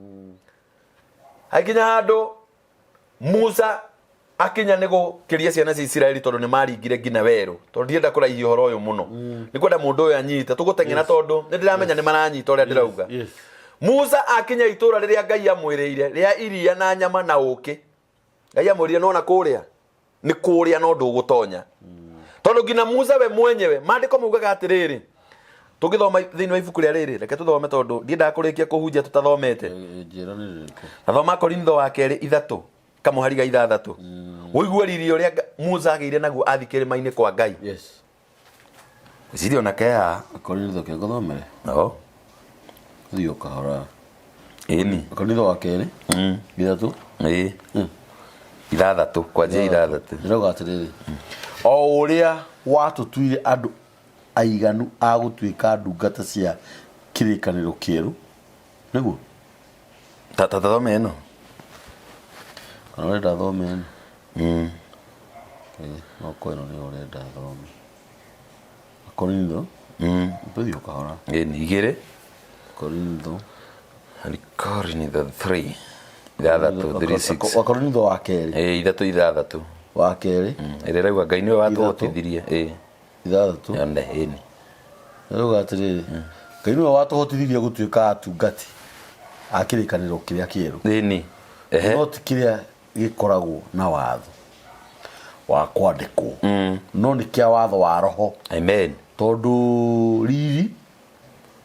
Hakinya handũ Musa akinya nĩ gũkĩria ciana cia Isiraeli tondũ nĩ maringire nginya werũ. Tondũ ndienda kũraihia ũhoro ũyũ mũno. Nĩ kwenda mũndũ ũyũ anyite. Tũgũteng'era tondũ nĩ ndĩramenya nĩ maranyita ũrĩa ndĩrauga. Yes. Musa akinya itũra rĩrĩa Ngai amwĩrĩire rĩa iria na nyama na ũkĩ. Ngai amwĩrire nona kũrĩa nĩ kũrĩa no ndũgũtonya. Tondũ nginya Musa we mwenyewe maandĩko maugaga atĩrĩrĩ, tũngĩthoma thĩinĩ wa ibuku rĩa rĩrĩ, reke tũthome tondũ ndiendaga kũrĩkia kũhunjia tũtathomete. Njĩra nĩ rĩrĩkũ? Thoma Korintho wa kerĩ 3 kamũhari ga 6. Ũigue riri ũrĩa Musa agĩire naguo athiĩ kĩrĩma-inĩ kwa Ngai. Yes. Ngwĩciria ona ke haha. Korintho ke ngũthomere? No. Thiĩ o kahora. Ĩni. Korintho wa kerĩ. 3. Ĩĩ. 6 kwanjia 6. Ndĩrauga atĩrĩrĩ. O ũrĩa watũtuire andũ aiganu a gũtuĩka ndungata cia kĩrĩkanĩro kĩerũ. Nĩguo? Ta ta thome ĩno. Kana ũrenda thome ĩno? No ko ĩno nĩyo ũrenda thome. Korintho. Tũthiĩ o kahora. Ĩni 2. Korintho. Korintho 3. 6 3 6. Wakorintho wa kerĩ. Ĩĩ 3 6. Wa kerĩ. Ĩrĩa ĩrauga Ngai nĩwe watũhotithirie. Ĩĩ. 6. Yone ĩni. Ĩrauga atĩrĩrĩ, Ngai nĩwe watũhotithirie gũtuĩka atungati a kĩrĩkanĩro kĩrĩa kĩerũ. Ĩni. Ehe. No ti kĩrĩa gĩkoragwo na watho. Wa kwandĩkwo, no nĩ kĩa watho wa roho. Amen. Tondũ riri,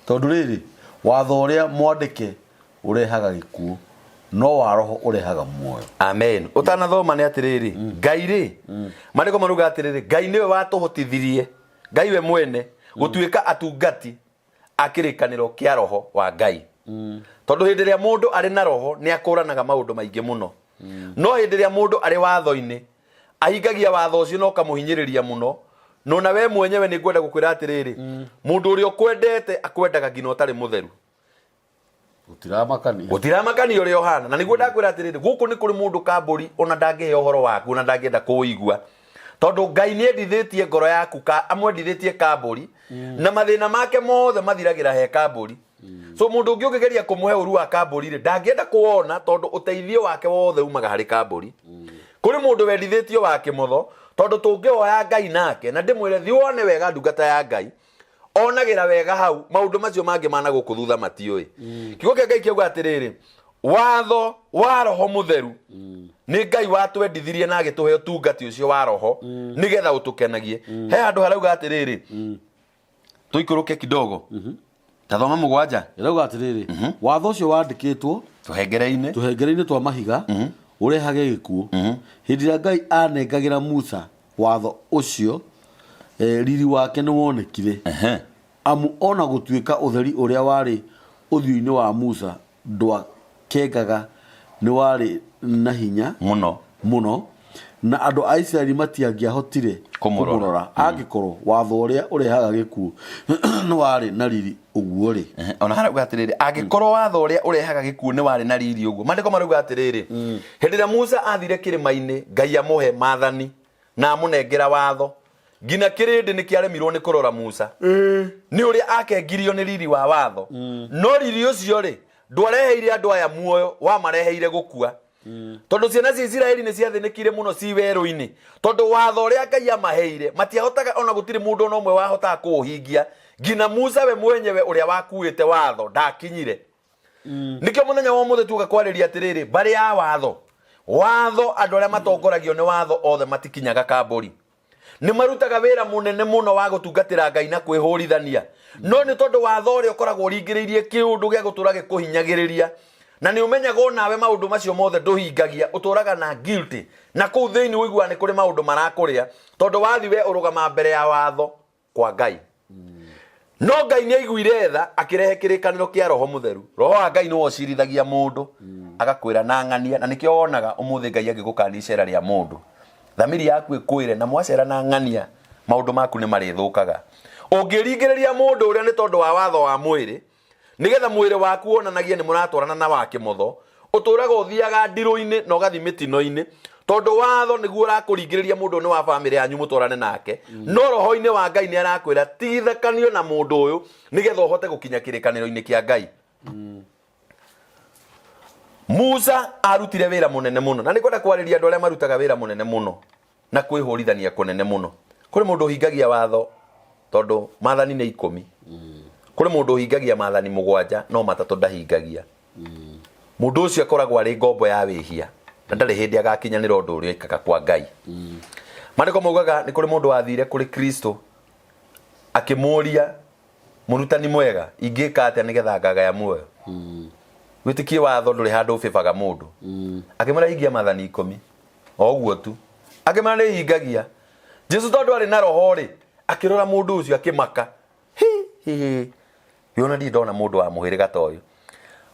tondũ rĩrĩ, watho ũrĩa mwandĩke ũrehaga gĩkuũ, no wa roho ũrehaga muoyo. Amen. Ũtanathoma nĩ atĩrĩrĩ, Ngai rĩ, maandĩko marauga atĩrĩrĩ, Ngai nĩwe watũhotithirie, Ngai we mwene, gũtuĩka atungati a kĩrĩkanĩro kĩa roho wa Ngai. Tondũ hĩndĩ ĩrĩa mũndũ arĩ na roho nĩ akũranaga maũndũ maingĩ mũno. No hĩndĩ ĩrĩa mũndũ arĩ watho-inĩ, ahingagia watho ũcio na ũkamũhinyĩrĩria mũno. No na we mwenyewe nĩ ngwenda gũkwĩra atĩrĩrĩ, mũndũ ũrĩa ũkwendete akwendaga nginya ũtarĩ mũtheru. Gũtiramakania. Gũtiramakania ũrĩa ũhana. Na nĩguo ndakwĩra atĩrĩrĩ, gũkũ nĩ kũrĩ mũndũ kambũri ona ndangĩhe ũhoro waku, ona ndangĩenda kũũigua, tondũ Ngai nĩ endithĩtie ngoro yaku ka, amwendithĩtie kambũri, na mathĩna make mothe mathiragĩra he kambũri. So mũndũ ũngĩ ũngĩgeria kũmũhe ũru wa kambũri rĩ, ndangĩenda kũwona, tondũ ũteithio wake wothe umaga harĩ kambũri. Kũrĩ mũndũ wendithĩtio wa kĩmotho, tondũ tũngĩhoya Ngai nake na ndĩmwĩre thiĩ wone wega ndungata ya Ngai, onagĩra wega hau, maũndũ macio mangĩ mana gũkũ thutha matiũĩ. Kiugo kĩa Ngai kĩauga atĩrĩrĩ, watho wa roho mũtheru nĩ Ngai watwendithirie na agĩtũhe ũtungati ũcio wa roho nĩgetha ũtũkenagie. He handũ harauga atĩrĩrĩ, tũikũrũke kidogo, tathoma 7. Ĩrauga atĩrĩrĩ, watho ũcio wandĩkĩtwo tũhengere-inĩ, tũhengere-inĩ twa mahiga, ũrehage gĩkuũ. Hĩndĩ ĩrĩa Ngai anengagĩra Musa watho ũcio, riri wake nĩ wonekire. Amu ona gũtuĩka ũtheri ũrĩa warĩ ũthiũ-inĩ wa Musa ndwakengaga, nĩ warĩ na hinya mũno mũno, na andũ a Isiraeli matiangĩahotire kũmũrora. Kũmũrora. Angĩkorwo watho ũrĩa ũrehaga gĩkuũ nĩ warĩ na riri ũguo-rĩ, Ona harauga atĩrĩrĩ, angĩkorwo watho ũrĩa ũrehaga gĩkuũ nĩ warĩ na riri ũguo, maandĩko marauga atĩrĩrĩ, hĩndĩ ĩrĩa Musa athire kĩrĩma-inĩ, Ngai amũhe maathani na amũnengera watho, nginya kĩrĩndĩ nĩ kĩaremirwo nĩ kũrora Musa nĩ ũrĩa akengirio nĩ riri wa watho. No riri ũcio rĩ, ndwareheire andũ aya muoyo, wamareheire gũkua, tondũ ciana cia Isiraeli nĩ ciathĩnĩkire mũno ci werũ-inĩ, tondũ watho ũrĩa Ngai amaheire matiahotaga, ona gũtirĩ mũndũ ona ũmwe wahotaga kũũhingia, nginya Musa we mwenyewe ũrĩa wakuĩte watho ndakinyire. Nĩkĩo mũthenya wa ũmũthĩ tuoka kwarĩria atĩrĩrĩ, mbarĩ ya watho. Watho, andũ arĩa matongoragio nĩ watho othe matikinyaga kambũri. Nĩ marutaga wĩra mũnene mũno wa gũtungatĩra Ngai na kwĩhũrithania, no nĩ tondũ watho ũrĩa ũkoragwo ũringĩrĩirie kĩũndũ gĩa gũtũra gĩkũhinyagĩrĩria, na nĩ ũmenyaga onawe maũndũ macio mothe ndũhingagia, ũtũraga na guilty na kũu thĩinĩ ũiguaga nĩ kũrĩ maũndũ marakũrĩa, tondũ wathi we ũrũgama mbere ya watho kwa Ngai. No Ngai nĩ aiguire tha, akĩrehe kĩrĩkanĩro kĩa roho mũtheru. Roho wa Ngai nĩwe ũcirithagia mũndũ, agakwĩra na ng'ania. Na nĩkĩo wonaga ũmũthĩ Ngai angĩgũkania icera rĩa mũndũ, thamiri yaku ĩkwĩre na mwacera na ng'ania, maũndũ maku nĩ marĩthũkaga. Ũngĩringĩrĩria mũndũ ũrĩa nĩ tondũ wa watho wa mwĩrĩ, nĩgetha mwĩrĩ waku wonanagie nĩ mũratwarana na wa kĩmotho, ũtũraga ũthiaga ndirũ-inĩ na ũgathiĩ mĩtino-inĩ, tondũ watho nĩguo ũrakũringĩrĩria mũndũ nĩ wa bamĩrĩ yanyu mũtwarane nake. No roho-inĩ wa Ngai nĩ arakwĩra tigithakanio na mũndũ ũyũ nĩgetha ũhote gũkinya kĩrĩkanĩro-inĩ kĩa Ngai. Musa arutire wĩra mũnene mũno, na nĩ kwenda kwarĩria andũ arĩa marutaga wĩra mũnene mũno na kwĩhũrithania kũnene mũno. Kũrĩ mũndũ ũhingagia watho tondũ maathani nĩ 10. Kũrĩ mũndũ ũhingagia maathani 7 no 3 ndahingagia. Mũndũ ũcio akoragwo arĩ ngombo ya wĩhia na ndarĩ hĩndĩ agakinyanĩra ũndũ ũrĩa ekaga kwa Ngai. Maandĩko maugaga nĩ kũrĩ mũndũ wathire kũrĩ Kristo akĩmũũria, mũrutani mwega, ingĩka atĩa nĩgetha ngagaya muoyo? Wĩtĩkie watho ndũrĩ handũ ũbĩbaga mũndũ. Akĩmwĩra hingia maathani 10. O ũguo tu. Akĩmwĩra nĩ hingagia. Jesu tondũ arĩ na roho rĩ, akĩrora mũndũ ũcio akĩmaka. Hi, hi, hi. Yona ndirĩ ndona mũndũ wa mũhĩrĩga ta ũyũ.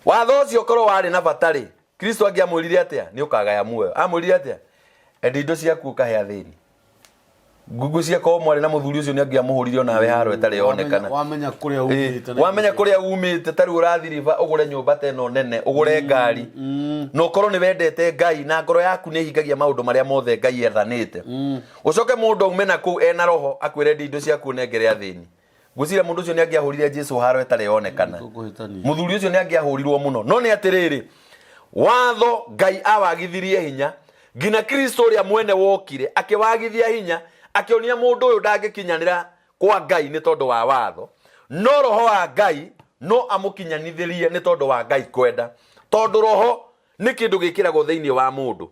Watho ũcio korwo warĩ na bata rĩ, Kristo angĩamwĩrire atĩa? Nĩ ũkagaya muoyo. Amwĩrire atĩa? Endia indo ciaku ũkahe athĩni. Ngwĩciria korwo mwarĩ na mũthuri ũcio nĩ angĩamũhũrire onawe haro ĩtarĩ yonekana. Wamenya kũrĩa umĩte na Wamenya kũrĩa umĩte, ta rĩu ũrathiriba ũgũre nyũmba ta ĩno nene, ũgũre ngari, na ũkorwo nĩ wendete Ngai na ngoro yaku nĩ ĩhingagia maũndũ marĩa mothe Ngai ethanĩte, ũcoke mũndũ aume na kũu ena roho akwĩre endia indo ciaku ũnengere athĩni, ngwĩciria mũndũ ũcio nĩ angĩahũrire Jesu haro ĩtarĩ yonekana. Tũkũhĩtania. Mũthuri ũcio nĩ angĩahũrirwo mũno. No nĩ atĩrĩrĩ, watho Ngai awagithirie hinya nginya Kristo ũrĩa mwene wokire akĩwagithia hinya, akĩonia mũndũ ũyũ ndangĩkinyanĩra kwa Ngai nĩ tondũ wa watho, no roho wa Ngai no amũkinyanithĩrie nĩ tondũ wa Ngai kwenda, tondũ roho nĩ kĩndũ gĩkĩragwo thĩinĩ wa mũndũ.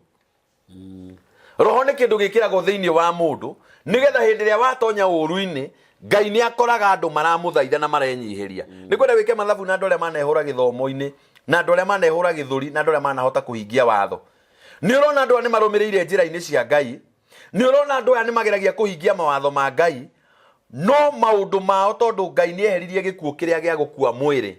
Roho nĩ kĩndũ gĩkĩragwo thĩinĩ wa mũndũ nĩgetha hĩndĩ ĩrĩa watonya ũũru-inĩ, Ngai nĩ akoraga andũ maramũthaitha na marenyihĩria. Nĩ kwenda wĩke mathabu na andũ arĩa manehũra gĩthomo-inĩ, na andũ arĩa manehũra gĩthũri, na andũ arĩa manahota kũhingia watho. Nĩ ũrona andũ aya nĩ marũmĩrĩire njĩra-inĩ cia Ngai, nĩ ũrona andũ aya nĩ mageragia kũhingia mawatho ma Ngai, no maũndũ mao tondũ Ngai nĩ eheririe gĩkuũ kĩrĩa gĩa gũkua mwĩrĩ.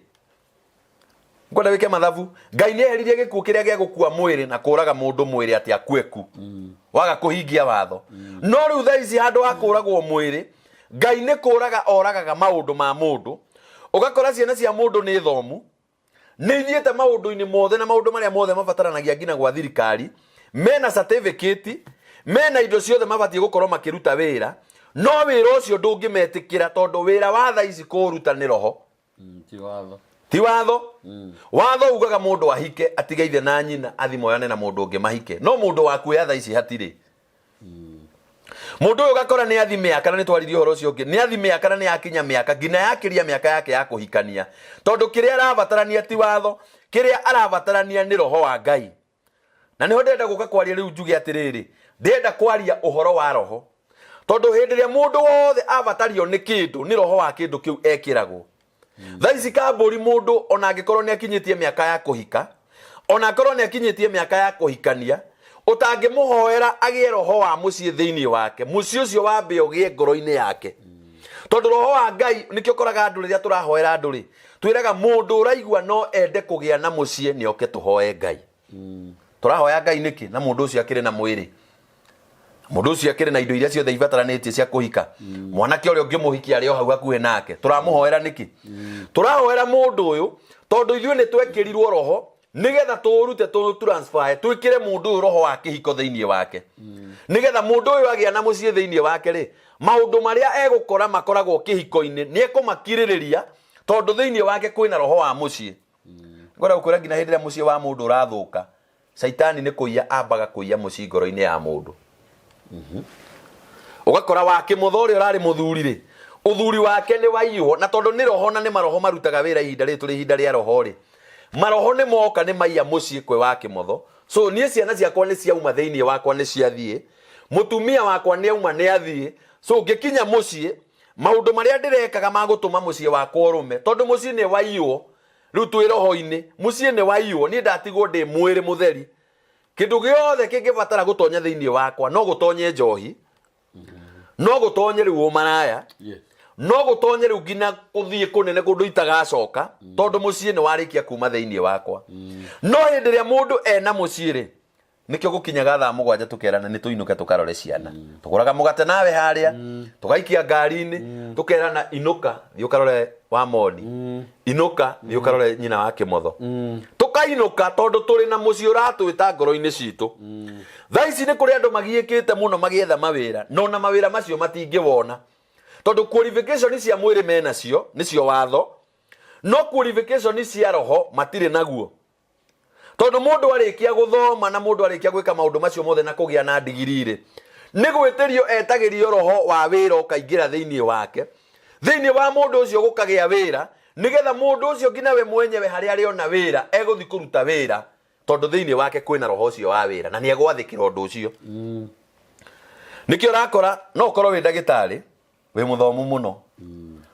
Ngwenda wĩke mathabu. Ngai nĩ eheririe gĩkuũ kĩrĩa gĩa gũkua mwĩrĩ na kũraga mũndũ mwĩrĩ atĩ akue ku. Waga kũhingia watho. No rĩu thaa ici handũ ha kũragwo mwĩrĩ, Ngai nĩ kũraga oragaga maũndũ ma mũndũ. Ũgakora ciana cia mũndũ nĩ thomu, nĩ ithiĩte maũndũ-inĩ mothe na maũndũ marĩa mothe mabataranagia nginya gwa thirikari, mena certificate, mena indo ciothe mabatiĩ gũkorwo makĩruta wĩra, no wĩra ũcio ndũngĩmetĩkĩra tondũ wĩra wa thaa ici kũũruta nĩ roho. Ti watho. Ti watho. Watho ugaga mũndũ ahike atige ithe na nyina athi moyane na mũndũ ũngĩ mahike, no mũndũ wa kuoya thaa ici hatirĩ. Mũndũ ũyũ ũgakora nĩ athi mĩaka, na nĩ twaririe ũhoro ũcio ũngĩ, nĩ athi mĩaka na nĩ akinya mĩaka nginya yakĩria mĩaka yake ya kũhikania, tondũ kĩrĩa arabatarania ti watho, kĩrĩa arabatarania nĩ roho wa Ngai. Na nĩho ndĩrenda gũka kwaria rĩu, njuge atĩrĩrĩ, ndĩrenda kwaria ũhoro wa roho, tondũ hĩndĩ ĩrĩa mũndũ wothe abatario nĩ kĩndũ, nĩ roho wa kĩndũ kĩu ekĩragwo. Thaa ici kambũri, mũndũ ona angĩkorwo nĩ akinyĩtie mĩaka ya kũhika, ona akorwo nĩ akinyĩtie mĩaka ya kũhikania, ũtangĩmũhoera agĩe roho wa mũciĩ thĩinĩ wake, mũciĩ ũcio wambe ũgĩe ngoro-inĩ yake, tondũ roho wa Ngai nĩkĩo ũkoraga andũ rĩrĩa tũrahoera andũ rĩ, twĩraga mũndũ ũraigua no ende kũgĩa na mũciĩ nĩ oke tũhoe Ngai. Tũrahoya Ngai nĩkĩ? Na mũndũ ũcio akĩrĩ na mwĩrĩ, mũndũ ũcio akĩrĩ na indo iria ciothe ibataranĩtie cia kũhika, mwanake ũrĩa ũngĩmũhikia arĩ o hau hakuhĩ nake, tũramũhoera nĩkĩ? Tũrahoera mũndũ ũyũ tondũ ithuĩ nĩ twekĩrirwo roho nĩgetha tũũrute, tũ transfer, twĩkĩre mũndũ ũyũ roho wa kĩhiko thĩinĩ wake, nĩgetha mũndũ ũyũ agĩa na mũciĩ thĩinĩ wake rĩ, maũndũ marĩa egũkora makoragwo kĩhiko-inĩ nĩ ekũmakirĩrĩria, tondũ thĩinĩ wake kwĩna roho wa mũciĩ. Ngwenda gũkwĩra nginya hĩndĩ ĩrĩa mũciĩ wa mũndũ ũrathũka, caitani nĩ kũiya ambaga kũiya mũciĩ ngoro-inĩ ya mũndũ. Ũgakora wa kĩmotho ũrĩa ũrarĩ mũthuri rĩ, ũthuri wake nĩ waiywo, na tondũ nĩ roho na nĩ maroho marutaga wĩra ihinda rĩrĩ tũrĩ ihinda rĩa roho rĩ, maroho nĩ moka nĩ maiya mũciĩ kwĩ wa kĩmotho. So niĩ ciana ciakwa nĩ ciauma thĩinĩ wakwa, nĩ ciathiĩ, mũtumia wakwa nĩ auma, nĩ athiĩ. So ngĩkinya mũciĩ, maũndũ marĩa ndĩrekaga ma gũtũma mũciĩ wakwa ũrũme, tondũ mũciĩ nĩ waiywo, rĩu twĩ roho-inĩ, mũciĩ nĩ waiywo, niĩ ndatigwo ndĩ mwĩrĩ mũtheri. Kĩndũ gĩothe kĩngĩbatara gũtonya thĩinĩ wakwa no gũtonye njohi, no gũtonye rĩu ũmaraya, no gũtonye rĩu nginya gũthiĩ kũnene kũndũ itagacoka, tondũ mũciĩ nĩ warĩkia kuma thĩinĩ wakwa. No hĩndĩ ĩrĩa mũndũ ena mũciĩ rĩ, Nĩkĩo gũkinyaga thaa 7 tũkerana nĩ tũinũke tũkarore ciana. Tũgũraga mũgate nawe harĩa, tũgaikia ngari-inĩ, tũkerana inũka thiĩ ũkarore wa moni, inũka thiĩ ũkarore nyina wa kĩmotho. Tũkainũka tondũ tũrĩ na mũciĩ ũratwĩta ngoro-inĩ citũ. Thaa ici nĩ kũrĩ andũ magiĩkĩte mũno magĩetha mawĩra, no na mawĩra macio matingĩwona. Tondũ qualification cia mwĩrĩ menacio, nĩcio watho, no qualification cia roho matirĩ naguo. Tondũ mũndũ arĩkia gũthoma na mũndũ arĩkia gwĩka maũndũ macio mothe na kũgĩa na ndigiri-rĩ, nĩ gwĩtĩrio etagĩrio roho wa wĩra ũkaingĩra thĩinĩ wake, thĩinĩ wa mũndũ ũcio gũkagĩa wĩra, nĩgetha mũndũ ũcio nginya we mwenyewe harĩa arĩona wĩra egũthiĩ kũruta wĩra, tondũ thĩinĩ wake kwĩna roho ũcio wa wĩra na nĩ egwathĩkĩra ũndũ ũcio. Nĩkĩo ũrakora no ũkorwo wĩ ndagĩtarĩ wĩ mũthomu mũno,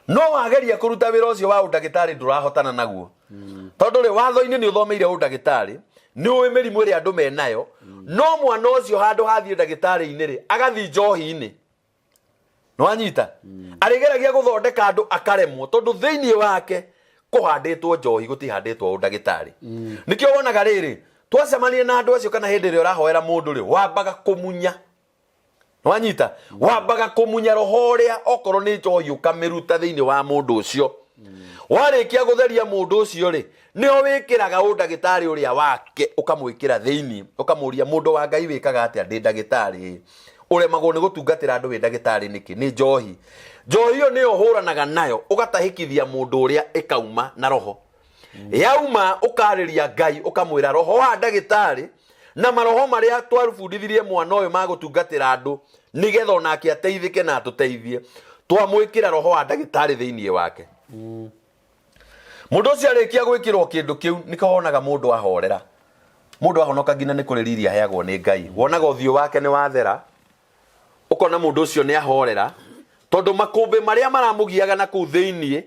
no wageria kũruta wĩra ũcio wa ũndagĩtarĩ ndũrahotana naguo, tondũ rĩ, watho-inĩ nĩ ũthomeire ũndagĩtarĩ, nĩ ũĩ mĩrimũ ĩrĩa andũ menayo, no mwana ũcio handũ hathiĩ ndagĩtarĩ-inĩ rĩ, agathiĩ njohi-inĩ. Nĩwanyita? Arĩgeragia gũthondeka andũ akaremwo, tondũ thĩinĩ wake kũhandĩtwo njohi, gũtihandĩtwo ũndagĩtarĩ. Nĩkĩo wonaga rĩrĩ twacemania na andũ acio, kana hĩndĩ ĩrĩa ũrahoera mũndũ rĩ, wambaga kũmunya. Nwanyita? Wambaga kũmunya roho ũrĩa, okorwo nĩ njohi ũkamĩruta thĩinĩ wa mũndũ ũcio. Warĩkia gũtheria mũndũ ũcio rĩ, nĩho wĩkĩraga ũndagĩtarĩ ũrĩa wake, ũkamwĩkĩra thĩinĩ, ũkamũria, mũndũ wa Ngai wĩkaga atĩa? Ndĩ ndagĩtarĩ. Ũremagwo nĩ gũtungatĩra andũ wĩ ndagĩtarĩ nĩkĩ? Nĩ njohi. Njohi ĩyo nĩyo ũhũranaga nayo, ũgatahĩkithia mũndũ ũrĩa, ĩkauma na roho. Yauma ũkarĩria Ngai, ũkamwĩra roho wa ndagĩtarĩ na maroho marĩa twabundithirie mwana ũyũ ma gũtungatĩra andũ, nĩgetha onake ateithĩke na atũteithie, twamwĩkĩra roho wa ndagĩtarĩ thĩinĩ wake. Mũndũ ũcio arĩkia gwĩkĩrwo kĩndũ kĩu, nĩkĩo wonaga mũndũ ahorera. Mũndũ ahonoka nginya nĩ kũrĩ riri aheagwo nĩ Ngai. Wonaga ũthiũ wake nĩ wathera, ũkona mũndũ ũcio nĩ ahorera, tondũ makũmbĩ marĩa maramũgiaga na kũu thĩinĩ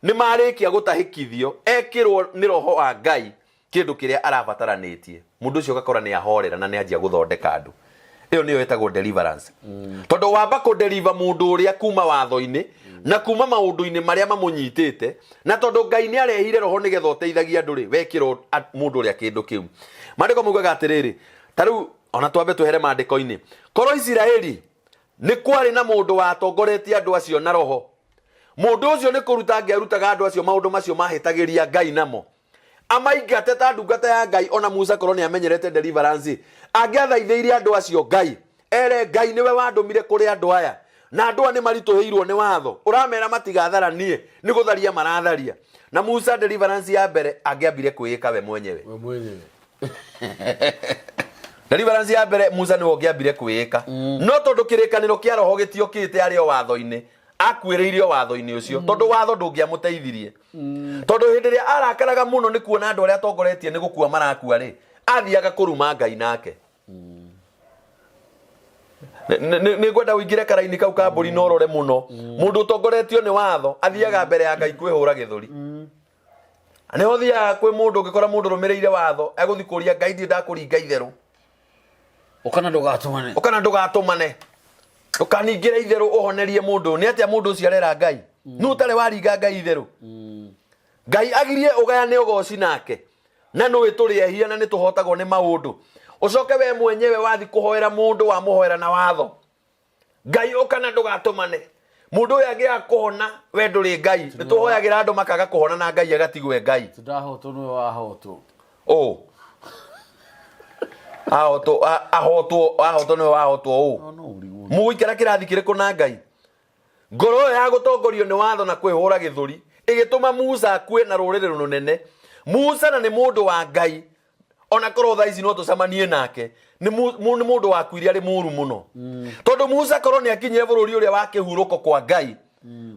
nĩ marĩkia gũtahĩkithio, ekĩrwo nĩ roho wa Ngai kĩndũ kĩrĩa arabataranĩtie. Mũndũ ũcio ũgakora nĩ ahorera na nĩ anjia gũthondeka andũ. Ĩyo nĩyo ĩtagwo deliverance. Tondũ wamba kũdeliver mũndũ ũrĩa kuma watho-inĩ na kuma maũndũ-inĩ marĩa mamũnyitĩte, na tondũ Ngai nĩ arehire roho nĩgetha ũteithagie andũ rĩ, wekĩrwo mũndũ ũrĩa kĩndũ kĩu. Maandĩko maugaga atĩrĩrĩ, ta rĩu ona twambe twehere maandĩko-inĩ, korwo Isiraeli nĩ kwarĩ na mũndũ watongoretie andũ acio na roho, mũndũ ũcio nĩ kũruta angĩarutaga andũ acio maũndũ macio mahĩtagĩria Ngai namo, amaingate ta ndungata ya Ngai. Ona Musa korwo nĩ amenyerete deliverance, angĩathaithĩire andũ acio Ngai, ere Ngai nĩwe wandũmire kũrĩ andũ aya, na andũ aya nĩ maritũhĩirwo nĩ watho ũramera matigatharanie, nĩ gũtharia maratharia. Na Musa deliverance ya mbere angĩambire kwĩĩka we mwenyewe. We mwenyewe. Deliverance ya mbere Musa nĩwe ũngĩambire kwĩĩka, no tondũ kĩrĩkanĩro kĩa roho gĩtiokĩte arĩ o watho-inĩ, akuĩrĩire o watho-inĩ ũcio, tondũ watho ndũngĩamũteithirie. Tondũ hĩndĩ ĩrĩa arakaraga mũno nĩ kuona andũ arĩa atongoretie nĩ gũkua marakua rĩ, athiaga kũruma Ngai nake. Nĩ ngwenda ũingĩre karaini kau ka mbũri na ũrore mũno. Mũndũ ũtongoretio nĩ watho athiaga mbere ya Ngai kwĩhũra gĩthũri. Nĩho thiaga kwĩ mũndũ, ũngĩkora mũndũ ũrũmĩrĩire watho egũthiĩ kũria Ngai, ndirĩ ndakũringa itherũ. Ũkana ndũgatũmane. Ũkana ndũgatũmane, ndũkaningĩre itherũ ũhonerie mũndũ. Nĩ atĩa mũndũ ũcio arera Ngai? Nũ ũtarĩ waringa Ngai itherũ? Ngai agirie ũgayane ũgoci nake, na nũĩ tũrĩ ehia na nĩ tũhotagwo nĩ maũndũ. Ũcoke we mwenyewe wathi kũhoera mũndũ, wamũhoera na watho, Ngai ũkana ndũgatũmane. Mũndũ ũyũ angĩaga kũhona, we ndũrĩ Ngai. Nĩ tũhoyagĩra andũ makaga kũhona na Ngai agatigwo e Ngai. Ndahotwo nĩwe wahotwo. Ũ ahotwo, ahotwo, ahotwo nĩwe wahotwo. Ũ No no ũrigwo. Mũgũikara kĩrathi kĩrĩkũ na Ngai? Ngoro ĩyo ya gũtongorio nĩ watho na kwĩhũra gĩthũri ĩgĩtũma Musa akue na rũrĩrĩ rũnene. Musa na nĩ mũndũ wa Ngai, ona korwo thaa ici no tũcemanie nake, nĩ mũndũ wakuire arĩ mũru mũno. Tondũ Musa korwo nĩ akinyire bũrũri ũrĩa wa kĩhurũko kwa Ngai,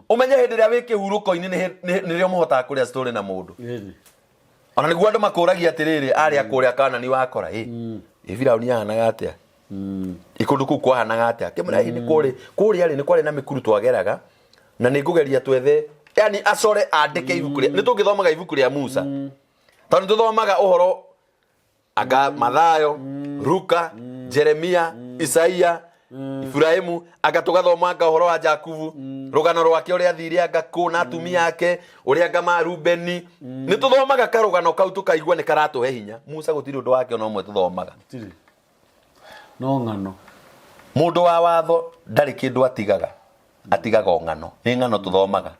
ũmenye hĩndĩ ĩrĩa wĩ kĩhurũko-inĩ nĩrĩo mũhotaga kũrĩa story na mũndũ. Ona nĩguo andũ makũragia atĩrĩrĩ, arĩa kũrĩa Kanani wakora ĩ ĩ Firauni ahanaga atĩa? Ĩ kũndũ kũu kwahanaga atĩa? Kĩmwĩra ĩ nĩ kũrĩ kũrĩa rĩ, nĩ kwarĩ na mĩkuru twageraga, na nĩ ngũgeria twethe, yani acore andĩke ibuku rĩa, nĩ tũngĩthomaga ibuku rĩa Musa, tondũ nĩ tũthomaga ũhoro anga Mathayo, Luka, Jeremia, Isaia, Iburahĩmu, anga tũgathoma anga ũhoro wa Jakubu, rũgano rwake ũrĩa athire anga kũ na atumia ake, ũrĩa anga ma Rubeni. Nĩ tũthomaga karũgano kau tũkaigua nĩ karatũhe hinya. Musa gũtirĩ ũndũ wake ona ũmwe tũthomaga. Gũtirĩ. No ng'ano. Mũndũ wa watho ndarĩ kĩndũ atigaga, atigaga o ng'ano. Nĩ ng'ano tũthomaga.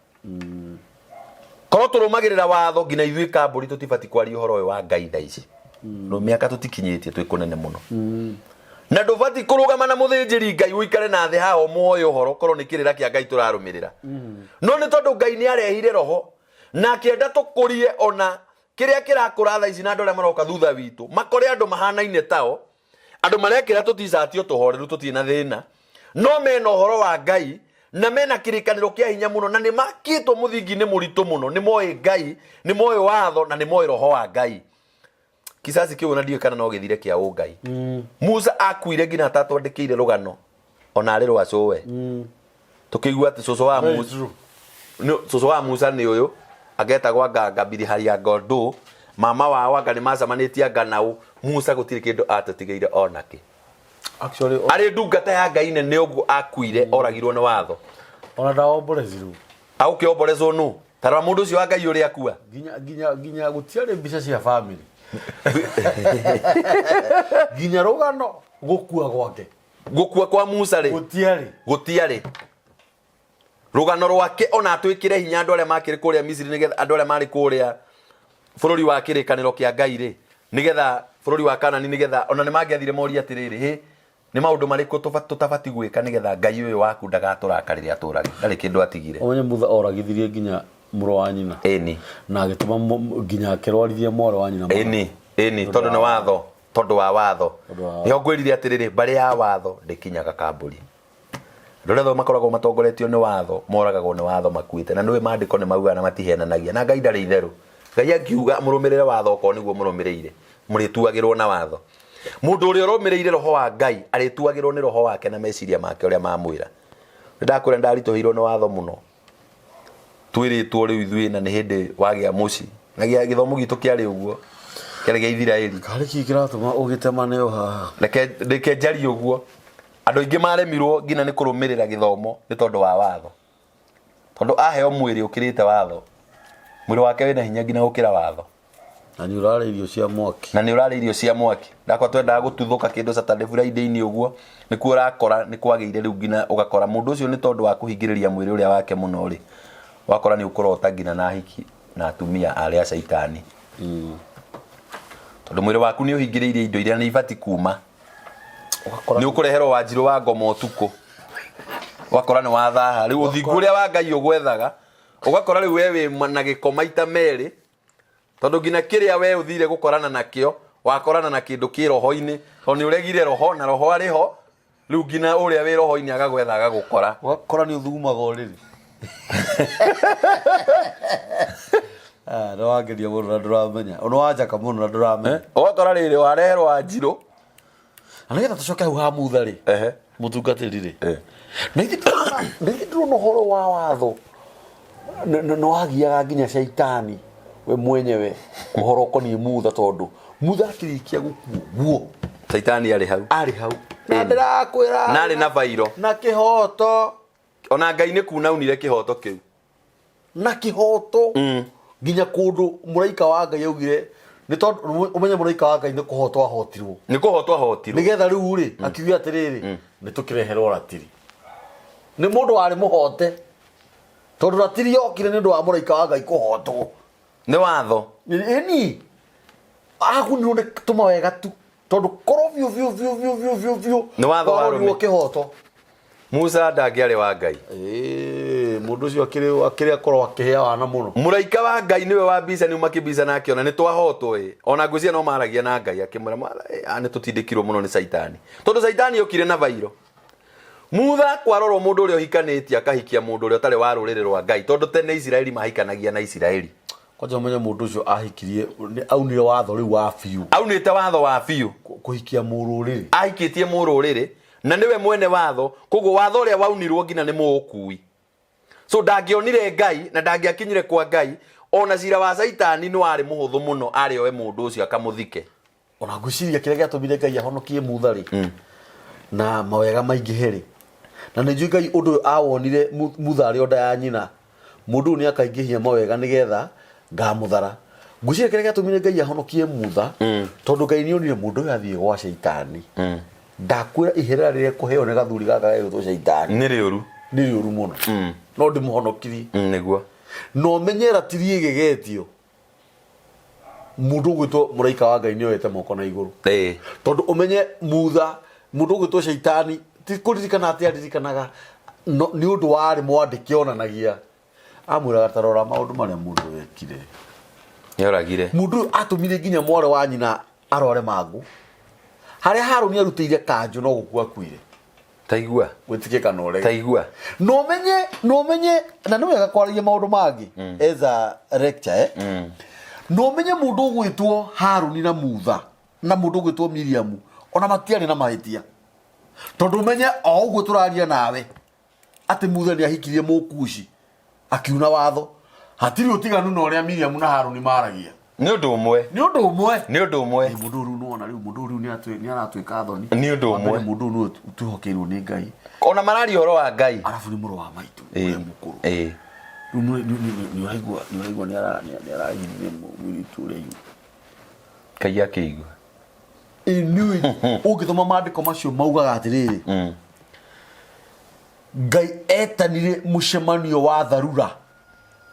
Korwo tũrũmagĩrĩra watho nginya ithuĩ kambũri tũtibati kwaria ũhoro ũyũ wa Ngai thaa ici. No mĩaka tũtikinyĩtie twĩ kũnene mũno. Na ndũbati kũrũgama na mũthĩnjĩri Ngai ũikare na thĩ haha ũmũhoe ũhoro korwo nĩ kĩrĩra kĩa Ngai tũrarũmĩrĩra. No nĩ tondũ Ngai nĩ arehire roho na akĩenda tũkũrie ona kĩrĩa kĩrakũra thaa ici, na andũ arĩa maroka thutha witũ makore andũ mahanaine tao, andũ marekĩra tũticati o tũhoreru, tũtirĩ na thĩna, no mena ũhoro wa Ngai na mena kĩrĩkanĩro kĩa hinya mũno, na nĩ makĩtwo mũthingi-inĩ mũritũ mũno. Nĩ moĩ Ngai, nĩ moĩ watho, na nĩ moĩ roho wa Ngai. Kizazi kĩu ona ndiũĩ kana no gĩthire kĩa ũngai. Musa akuire nginya atatwandĩkĩire rũgano ona arĩ rwa cũwe. Tũkĩigua atĩ cũcũ wa Very Musa true. Cũcũ wa Musa nĩ ũyũ agetagwo anga Ngabiri Haria Ngondo, mama wao anga nĩ macemanĩtie anga naũ. Musa gũtirĩ kĩndũ atũtigĩire onakĩ. Actually, Arĩ ndungata ya Ngai nene ũguo akuire, oragirwo nĩ watho. Ona ndaomborezirwo. Agũkĩomborezwo nũ? Tarora mũndũ ũcio wa Ngai ũrĩa akua. Nginya gũtiarĩ mbica cia family. Nginya rũgano gũkua gwake. Gũkua kwa Musa rĩ, Gũtiarĩ. Gũtiarĩ rũgano rwake ona atwĩkĩre hinya andũ arĩa makĩrĩ kũrĩa Misiri, nĩgetha andũ arĩa marĩ kũrĩa bũrũri wa kĩrĩkanĩro kĩa Ngai rĩ, nĩgetha bũrũri wa Kanani, nĩgetha ona nĩ mangĩathire morie atĩrĩrĩ, hĩ nĩ maũndũ marĩkũ tũtabati gwĩka nĩgetha Ngai ũyũ waku ndagatũrakarĩre atũrage? Ndarĩ kĩndũ atigire. Ũmenye Mutha oragithirie nginya mũrũ wa nyina. Na agĩtũma nginya akĩrwarithia mwarĩ wa nyina. Ĩni, ĩni, tondũ nĩ watho, tondũ wa watho. Tondũ wa watho. Nĩho ngwĩrire atĩrĩrĩ, mbarĩ ya watho ndĩkinyaga kambũri. Andũ arĩa othe makoragwo matongoretio nĩ watho moragagwo nĩ watho makuĩte. Na nĩũĩ maandĩko nĩ maugaga na matihenanagia, na Ngai ndarĩ itherũ. Ngai akiuga mũrũmĩrĩre watho okorwo nĩguo mũrũmĩrĩire. Mũrĩtuagĩrwo na watho. Mũndũ ũrĩa ũrũmĩrĩire roho wa Ngai arĩtuagĩrwo nĩ roho wake na meciria make ũrĩa mamwĩra. Nĩ ndakwĩra ndaritũhĩirwo nĩ watho mũno. Twĩrĩtwo rĩu ithuĩ na nĩ hĩndĩ wagĩa mũciĩ. Na gĩthomo gitũ kĩarĩ ũguo. Kĩarĩ gĩa Ithiraeli. Karĩ kĩ kĩratũma ũgĩtemane o haha? Reke njarie ũguo. Andũ aingĩ maremirwo nginya nĩ kũrũmĩrĩra gĩthomo nĩ tondũ wa watho. Tondũ aheo mwĩrĩ ũkĩrĩte watho. Mwĩrĩ wake wĩna hinya nginya gũkĩra watho. Na nĩ ũrarĩa irio cia mwaki. Na nĩ ũrarĩa irio cia mwaki. Ndakwa twendaga gũtuthũka kĩndũ Saturday Friday-inĩ ũguo, nĩkuo ũrakora nĩ kwagĩire rĩu nginya ũgakora mũndũ ũcio nĩ tondũ wa kũhingĩrĩria mwĩrĩ ũrĩa wake mũno rĩ, ũgakora nĩ ũkũrota nginya na ahiki na atumia arĩa a caitani. Tondũ mwĩrĩ waku nĩ ũhingĩrĩirie indo iria nĩ ibati kuma. Nĩ ũkũreherwo wanjirũ wa ngoma ũtukũ. Ũgakora nĩ wathaha. Rĩu ũthingu ũrĩa wa Ngai ũgwethaga, ũgakora rĩu we wĩ na gĩko maita merĩ. Tondũ nginya kĩrĩa we ũthire gũkorana nakĩo, wakorana na kĩndũ kĩ roho-inĩ, tondũ nĩ ũregire roho na roho arĩ ho, rĩu nginya ũrĩa wĩ roho-inĩ agagwetha agagũkora. Ũgakora nĩ ũthugumaga ũrĩrĩ. Ah, nĩ wangeria mũno na ndũramenya. Nĩ wanjaka mũno na ndũramenya. Ũgakora rĩrĩ wareherwo wanjirũ. Na nĩgetha tũcoke hau ha mutha rĩ, mũtungatĩri rĩ, na ithuĩ ndĩrona ũhoro wa watho nĩ wagiaga nginya caitani we mwenyewe ũhoro ũkoniĩ mutha, tondũ mutha akĩrĩkia gũkua ũguo caitani arĩ hau, arĩ hau na ndĩrakwĩra na arĩ na bairo na kĩhoto, ona Ngai nĩ kuna aunire kĩhoto kĩu na kĩhoto nginya kũndũ mũraika wa Ngai augire nĩ tondũ ũmenye mũraika wa Ngai nĩ kũhotwo ahotirwo, nĩ kũhotwo ahotirwo, nĩgetha rĩu rĩ akiuga atĩrĩrĩ, nĩ tũkĩreherwo ratiri nĩ mũndũ warĩ mũhote, tondũ ratiri yokire nĩ ũndũ wa mũraika wa Ngai kũhotwo. Nĩ watho. Ĩni agunirwo nĩ tũma wega tu, tondũ korwo biũ biũ biũ biũ biũ biũ biũ Nĩ watho wa warorirwo arũme. Kĩhoto. Musa ndangĩarĩ wa Ngai. Ĩĩ, mũndũ ũcio akĩrĩ akorwo akĩhĩa wana mũno. Mũraika wa Ngai nĩwe wa mbica nĩ makĩmbica na akĩona nĩ twahotwo ĩ. Ona ngwĩciria no maragia na Ngai akĩmwĩra nĩ tũtindĩkirwo mũno nĩ Caitani. Tondũ Caitani okire na vairo. Mutha kwarorwo mũndũ ũrĩa ũhikanĩtie akahikia mũndũ ũrĩa ũtarĩ wa rũrĩrĩ rwa Ngai, tondũ tene Isiraeli mahikanagia na Isiraeli. Kwanja ũmenye mũndũ ũcio ahikirie nĩ aunire watho rĩu wa biũ. Aunĩte watho wa biũ. Kũhikia mũrũrĩrĩ. Ahikĩtie mũrũrĩrĩ na nĩwe mwene watho, koguo watho ũrĩa waunirwo nginya nĩ mũũkui. So ndangĩonire Ngai na ndangĩakinyire kwa Ngai, ona cira wa Caitani nĩ warĩ mũhũthũ mũno arĩ oe mũndũ ũcio akamũthike. Ona ngwĩciria kĩrĩa gĩatũmire Ngai ahonokie Mutha rĩ, na mawega maingĩhe rĩ, na nĩ njũĩ Ngai ũndũ ũyũ awonire Mutha arĩ o nda ya nyina, mũndũ ũyũ nĩ akaingĩhia mawega nĩgetha ngamũthara. Ngwĩciria kĩrĩa gĩatũmire Ngai ahonokie Mutha, tondũ Ngai nĩ onire mũndũ ũyũ athiĩ gwa Caitani, ndakwĩra iherera rĩrĩa kũheo nĩ gathuri gaka gegwĩtwo Caitani nĩ rĩũru, nĩ rĩũru mũno, no ndĩmũhonokirie. Nĩguo. Na ũmenye ratiri ĩgegetio mundu ugwitwo muraika wa Ngai nioete moko na iguru, tondu umenye mutha mundu ugwitwo shaitani ti kuririkana ati aririkanaga no, ni undu wari mwandike onanagia amwiraga tarora maundu maria mundu wekire. Nĩoragire. Mundu uyu atumire nginya mwarĩ wa nyina arware mangu haria Harũni arutĩire kanjũ no gũkua akuire. Taigua. Wĩtĩkie kana ũrege. Taigua. No menye na nĩ wega kwaragia maũndũ mangĩ as a lecture, eh? No menye mũndũ ũgwĩtwo Harũni na Mutha na mũndũ ũgwĩtwo Miriamu ona matiarĩ na mahĩtia, tondũ ũmenye o ũguo tũraria nawe atĩ Mutha nĩ ahikirie Mũkushi akiuna watho, hatirĩ ũtiganu na ũrĩa Miriamu na Harũni maragia. Nĩ ũndũ ũmwe. Nĩ ũndũ ũmwe. Nĩ ũndũ ũmwe. Ĩ, mũndũ ũyũ rĩu nĩwona rĩu mũndũ ũyũ rĩu nĩ aratuĩka thoni. Nĩ ũndũ ũmwe. Wa mbere, mũndũ ũyũ nĩwe twĩhokeirwo nĩ Ngai. Ona mararia ũhoro wa Ngai. Arabu nĩ mũrũ wa maitũ ũrĩa mũkũrũ. Rĩu nĩ ũraigua nĩ aragirire mũirĩtu ũrĩa iu. Ngai akĩigua. Ĩ, nĩũĩ ũngĩthoma maandĩko macio maugaga atĩrĩrĩ, Ngai etanire mũcemanio wa tharura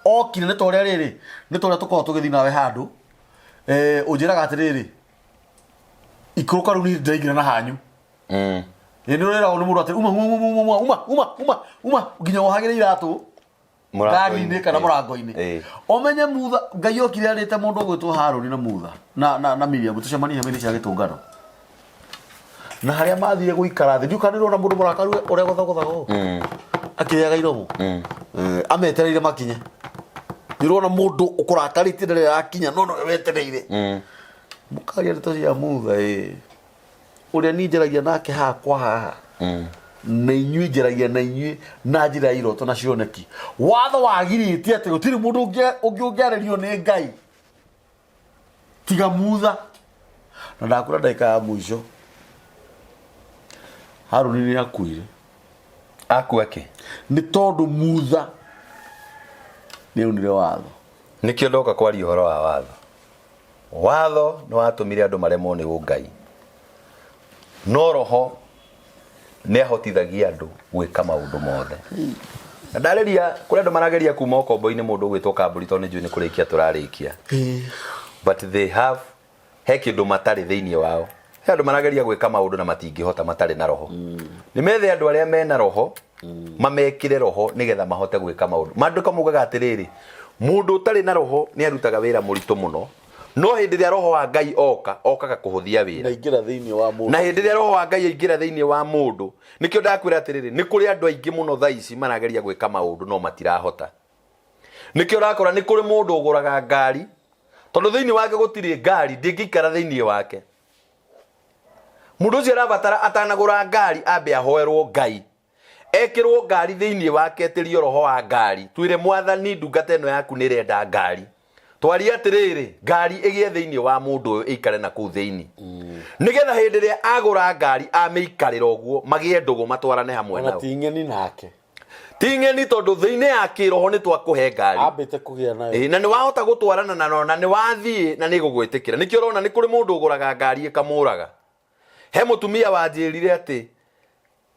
okire nĩ ta ũrĩa rĩrĩ nĩ ta ũrĩa tũkoragwo tũgĩthiĩ nawe handũ, ũnjĩraga atĩrĩrĩ, ikũrũka rĩu niĩ ndĩraingĩra na hanyu. Ĩ, nĩ ũreragwo nĩ mũndũ atĩ uma uma uma uma uma uma uma uma nginya wohagĩre iratũ ngari-inĩ kana mũrango-inĩ. Ũmenye Mutha Ngai okire arĩte mũndũ ũgwĩtwo Harũni na Mutha na Miriam tũcemanie hema-inĩ cia gĩtũngano na harĩa mathire gũikara thĩ. Ndiũĩ kana nĩ ũrona mũndũ mũrakaru ũrĩa gũthagũthaga ũũ akĩrĩaga iromo. Ametereire makinye. Nĩ ũrona mũndũ ũkũrakarĩtie ndarĩ arakinya no nowe wetereire. Mũkaria ndeto cia Mutha ĩ ũrĩa niĩ njaragia nake haha kwa haha na inyuĩ njaragia na inyuĩ na njĩra ya iroto na cioneki. Watho wagirĩtie atĩ gũtirĩ mũndũ ũngĩ ũngĩarĩrio nĩ Ngai tiga Mutha. Na ndakwĩra ndagĩka ya mũico Haruni nĩ akuire. Akua kĩ? Nĩ tondũ Mutha nĩ aunire watho. Nĩkĩo ndoka kwaria ũhoro wa watho. Watho nĩ watũmire andũ maremwo nĩ ũngai, no roho nĩ ahotithagia andũ gwĩka maũndũ mothe. Na ndarĩria kũrĩ andũ marageria kuma ũkombo-inĩ mũndũ ũgwĩtwo kambũri tondũ nĩ njũĩ nĩ kũrĩkia tũrarĩkia. But they have he kĩndũ matarĩ thĩinĩ wao. He andũ marageria gwĩka maũndũ na matingĩhota matarĩ na roho. Nĩ methe andũ arĩa mena roho mamekĩre roho nĩgetha mahote gwĩka maũndũ. Maandĩko maugaga atĩrĩrĩ, mũndũ ũtarĩ na roho nĩ arutaga wĩra mũritũ mũno, no hĩndĩ ĩrĩa roho wa Ngai oka, okaga kũhũthia wĩra. Na aingĩra thĩinĩ wa mũndũ. Na hĩndĩ ĩrĩa roho wa Ngai aingĩra thĩinĩ wa mũndũ, nĩkĩo ndakwĩra atĩrĩrĩ, nĩ kũrĩ andũ aingĩ mũno thaa ici marageria gwĩka maũndũ no matirahota. Nĩkĩo ũrakora nĩ kũrĩ mũndũ ũgũraga ngari, tondũ thĩinĩ wake gũtirĩ ngari, ndĩngĩikara thĩinĩ wake. Mũndũ ũcio arabatara atanagũra ngari ambe ahoerwo Ngai. Ekĩrwo ngari thĩinĩ wake etĩrio roho wa ngari. Twĩre mwathani ndungata ĩno yaku nĩ ĩrenda ngari. Twarie atĩrĩrĩ, ngari ĩgĩe thĩinĩ wa mũndũ ũyũ ĩikare na kũu thĩinĩ. Nĩgetha hĩndĩ ĩrĩa agũra ngari amĩikarĩra ũguo magĩe ndũgũ matwarane hamwe Ona nao. ti ng'eni nake. Ti ng'eni tondũ thĩinĩ ya kĩroho nĩ twakũhe ngari. Ambĩte kũgĩa nayo. Ĩĩ, na nĩ wahota gũtwarana na na nĩ wathiĩ na nĩ ĩgũgwĩtĩkĩra. Nĩkĩo ũrona nĩ kũrĩ mũndũ ũgũraga ngari ĩkamũraga. He mũtumia wanjĩrire atĩ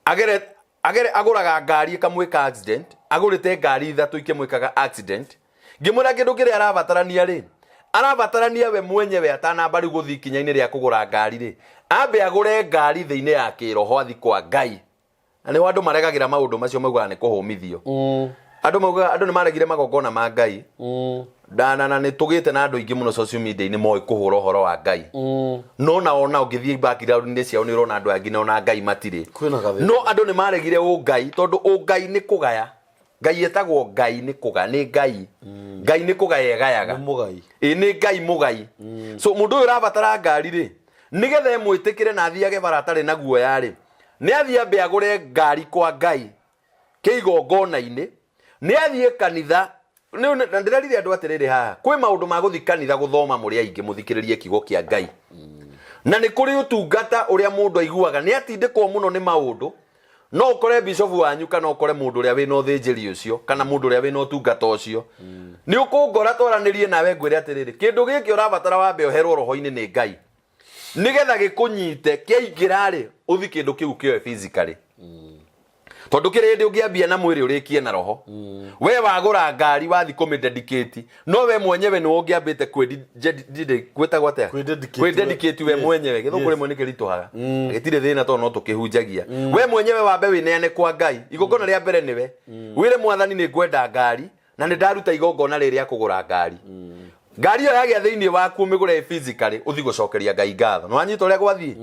agere agere agũraga ngari ĩkamwĩka accident, agũrĩte ngari ithatũ ikĩmwĩkaga accident. Ngĩmwĩra kĩndũ kĩrĩa arabatarania rĩ, arabatarania we mwenyewe atanamba rĩu gũthiĩ ikinya-inĩ rĩa kũgũra ngari rĩ, ambe agũre ngari thĩinĩ ya kĩroho athiĩ kwa Ngai. Na nĩho andũ maregagĩra maũndũ macio maugaga nĩ kũhũmithio. Andũ maugaga andũ nĩ maregire magongona ma Ngai. Na na na nĩ tũgĩte na andũ aingĩ mũno social media-inĩ moĩ kũhũra ũhoro wa Ngai. No na ona ũngĩthiĩ background-inĩ ciao nĩ ũrona andũ angĩ ona Ngai matirĩ. Kwĩna gathĩna. No andũ nĩ maregire ũngai tondũ ũngai nĩ kũgaya. Ngai etagwo Ngai nĩ kũgaya, nĩ Ngai. Ngai nĩ kũgaya ĩgayaga. Nĩ mũgai. Ĩ nĩ Ngai mũgai. So mũndũ ũyũ ũrabatara ngari rĩ, nĩgetha ĩmwĩtĩkĩre na athiage bara atarĩ na guoya rĩ, nĩ athiĩ ambe agũre ngari kwa Ngai kĩigongona-inĩ, nĩ athiĩ kanitha. Na ndĩrerire andũ atĩrĩrĩ haha, kwĩ maũndũ ma gũthiĩ kanitha gũthoma mũrĩ aingĩ mũthikĩrĩrie kiugo kĩa Ngai. Na nĩ kũrĩ ũtungata ũrĩa mũndũ aiguaga nĩ atindĩkwo mũno nĩ maũndũ. No ũkore bishofu wanyu kana ũkore mũndũ ũrĩa wĩna ũthĩnjĩri ũcio kana mũndũ ũrĩa wĩna ũtungata ũcio. Nĩ ũkũngora twaranĩrie nawe ngwĩre atĩrĩrĩ, kĩndũ gĩkĩ ũrabatara wambe ũherwo roho-inĩ nĩ Ngai. Nĩgetha gĩkũnyite, kĩaingĩra rĩ, ũthi kĩndũ kĩu kĩoe physically. Tondũ kĩrĩ hĩndĩ ũngĩambia na mwĩrĩ ũrĩkie na roho. We wagũra ngari wathi kũmĩ dedicate, no we mwenyewe nĩwe ũngĩambĩte kwĩtagwo atĩa? Kwĩ-dedicate Kwĩ-dedicate we Yes. mwenyewe. Gĩthũngũ Yes. rĩmwe nĩ kĩritũhaga. Gĩtirĩ thĩna tondũ no tũkĩhunjagia. We mwenyewe wambe wĩneane kwa Ngai. Igongona rĩa mbere nĩwe. Wĩre mwathani nĩ ngwenda ngari na nĩ ndaruta igongona rĩrĩ rĩa kũgũra ngari. Ngari ĩyo yagĩa thĩinĩ waku ũmĩgũre physically ũthiĩ gũcokeria Ngai ngatho. Nĩ wanyita ũrĩa gwathiĩ?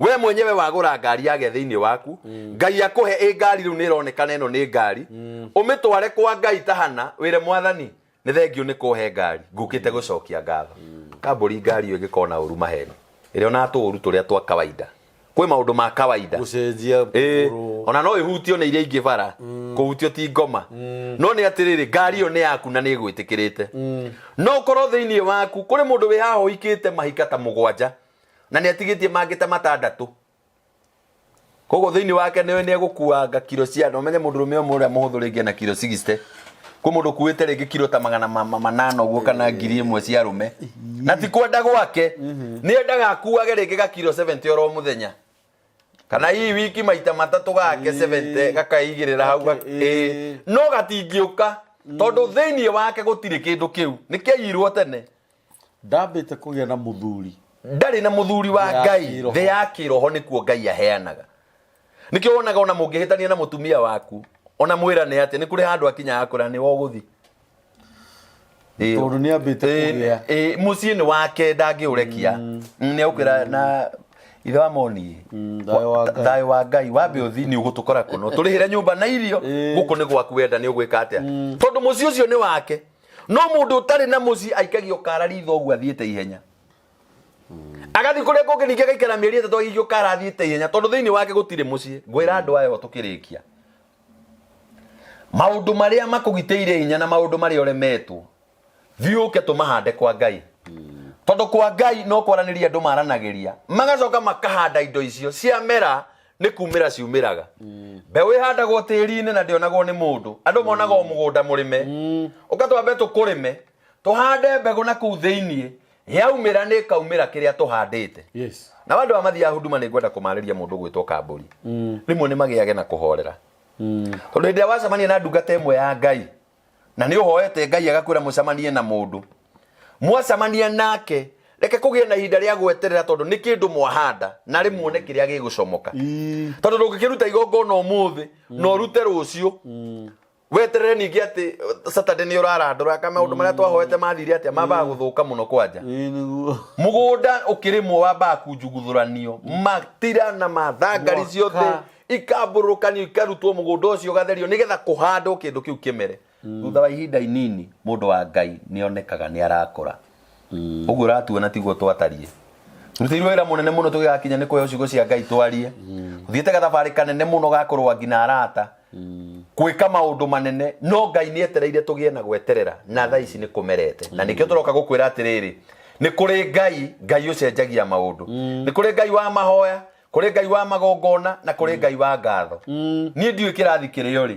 We mwenyewe wagũra ngari yagĩa thĩinĩ waku, Ngai akũhe ĩ ngari rĩu nĩ ĩronekana ĩno nĩ ngari, ũmĩtware kwa Ngai ta hana wĩre mwathani nĩ thengiũ nĩ kũhe ngari, ngũkĩte gũcokia ngatho. Kambũri ngari ĩyo ĩngĩkorwo na ũru maheni, ĩrĩa ona tũũru tũrĩa twa kawaida. Kwĩ maũndũ ma kawaida. Gũcenjia Ĩĩ, kũgũrũ. ona no ĩhutio nĩ iria ingĩ bara kũhutio ti ngoma no nĩ atĩrĩrĩ ngari ĩyo nĩ yaku na nĩ ĩgwĩtĩkĩrĩte no ũkorwo thĩinĩ waku kũrĩ mũndũ wĩ haha ũhikĩte mahika ta mũgwanja na nĩ atigĩtie mangĩ ta matandatũ koguo thĩinĩ wake nĩ nĩ egũkuanga kiro cia na ũmenye mũndũrũme ũmwe ũrĩa mũhũthũ rĩngĩ ena kiro 60 kwĩ mũndũ ũkuĩte rĩngĩ kiro ta magana manana ũguo kana 1000 cia arũme na ti kwenda gwake nĩ endaga akuage rĩngĩ ga kiro 70 oro mũthenya kana hii wiki maita matatũ gake 70 gakaigĩrĩra hau ĩĩ. No gatingĩũka tondũ thĩinĩ wake gũtirĩ kĩndũ kĩu nĩ kĩaiyirwo tene. Ndambĩte kũgĩa na mũthuri. Ndarĩ na mũthuri wa Thĩ ya Ngai. kĩroho. Thĩ ya kĩroho nĩkuo Ngai aheanaga. Nĩkĩo wonaga ona mũngĩhĩtania na mũtumia waku, ona mwĩrane atĩa, nĩ kũrĩ handũ akinyaga akwĩra nĩwe ũgũthiĩ. Ĩĩ. Tondũ nĩ ambĩte Ĩĩ, kũgĩa. ĩĩ, mũciĩ nĩ wake ndangĩũrekia. Nĩ egũkwĩra na ithe wa moni. Thayũ wa Ngai. Thayũ wa Ngai, wambe ũthiĩ nĩ ũgũtũkora kũno. Tũrĩhĩre nyũmba na irio, gũkũ nĩ gwaku wenda nĩ ũgwĩka atĩa. Tondũ mũciĩ ũcio nĩ wake. No mũndũ ũtarĩ na mũciĩ aikagio kara ritho ũguo athiĩte ihenya. Agathiĩ kũrĩa kũngĩ ningĩ agaikara mĩeri 3 agĩgĩũka arathiĩte ihenya tondũ thĩinĩ wake gũtirĩ mũciĩ. Ngwĩra andũ aya tũkĩrĩkia. Maũndũ marĩa makũgitĩire hinya na maũndũ marĩa ũremetwo thiĩ ũke tũmahande kwa Ngai. Tondũ kwa Ngai no kwaranĩria andũ maranagĩria magacoka makahanda indo icio ciamera nĩ kumĩra ciumĩraga. Mbeũ ĩhandagwo tĩri-inĩ na ndĩonagwo nĩ mũndũ. Andũ monaga o mũgũnda mũrĩme. Ũka twambe tũkũrĩme tũhande mbegũ na kũu thĩiniĩ yaumĩra nĩ ĩkaumĩra kĩrĩa tũhandĩte. Yes. Na andũ aya mathiaga huduma nĩ ngwenda kũmarĩria mũndũ ũgwĩtwo Kambũri. Rĩmwe nĩ magĩage na kũhorera. Tondũ hĩndĩ ĩrĩa wacemania na ndungata ĩmwe ya Ngai na nĩ ũhoete Ngai agakwĩra mũcemanie na mũndũ, mwacemania nake reke kũgĩe na ihinda rĩa gweterera tondũ nĩ kĩndũ mwahanda na rĩmuone kĩrĩa gĩgũcomoka. Tondũ ndũngĩkĩruta igongona ũmũthĩ na ũrute rũciũ weterere ningĩ atĩ Saturday nĩ ũrarandũra kana maũndũ marĩa twahoete mathire atĩa mambaga gũthũka mũno kwanja. Ĩĩ nĩguo. Mũgũnda ũkĩrĩmwo wambaga kunjuguthũranio matira na mathangari Mwaka. ciothe ikambũrũkanio ikarutwo mũgũnda ũcio ũgatherio nĩgetha kũhandwo kĩndũ kĩu kĩmere. Thutha wa ihinda inini mũndũ wa Ngai nĩonekaga nĩ arakũra. Ũguo ũratuona tiguo twatariĩ. Tũrutĩirwo wĩra mũnene mũno tũgĩgakinya nĩ kũheo ciugo cia Ngai twarie. Tũthiĩte gathabarĩ kanene mũno ga kũrũa nginya arata. Gwĩka maũndũ manene no Ngai nĩ etereire tũgĩe na gweterera na thaa ici nĩ kũmerete. Na nĩkĩo tũroka gũkwĩra atĩrĩrĩ, nĩ kũrĩ Ngai, Ngai ũcenjagia maũndũ. Nĩ kũrĩ Ngai wa mahoya, kũrĩ Ngai wa magongona na kũrĩ Ngai wa ngatho. Niĩ ndiũĩ kĩrathi kĩrĩa ũrĩ.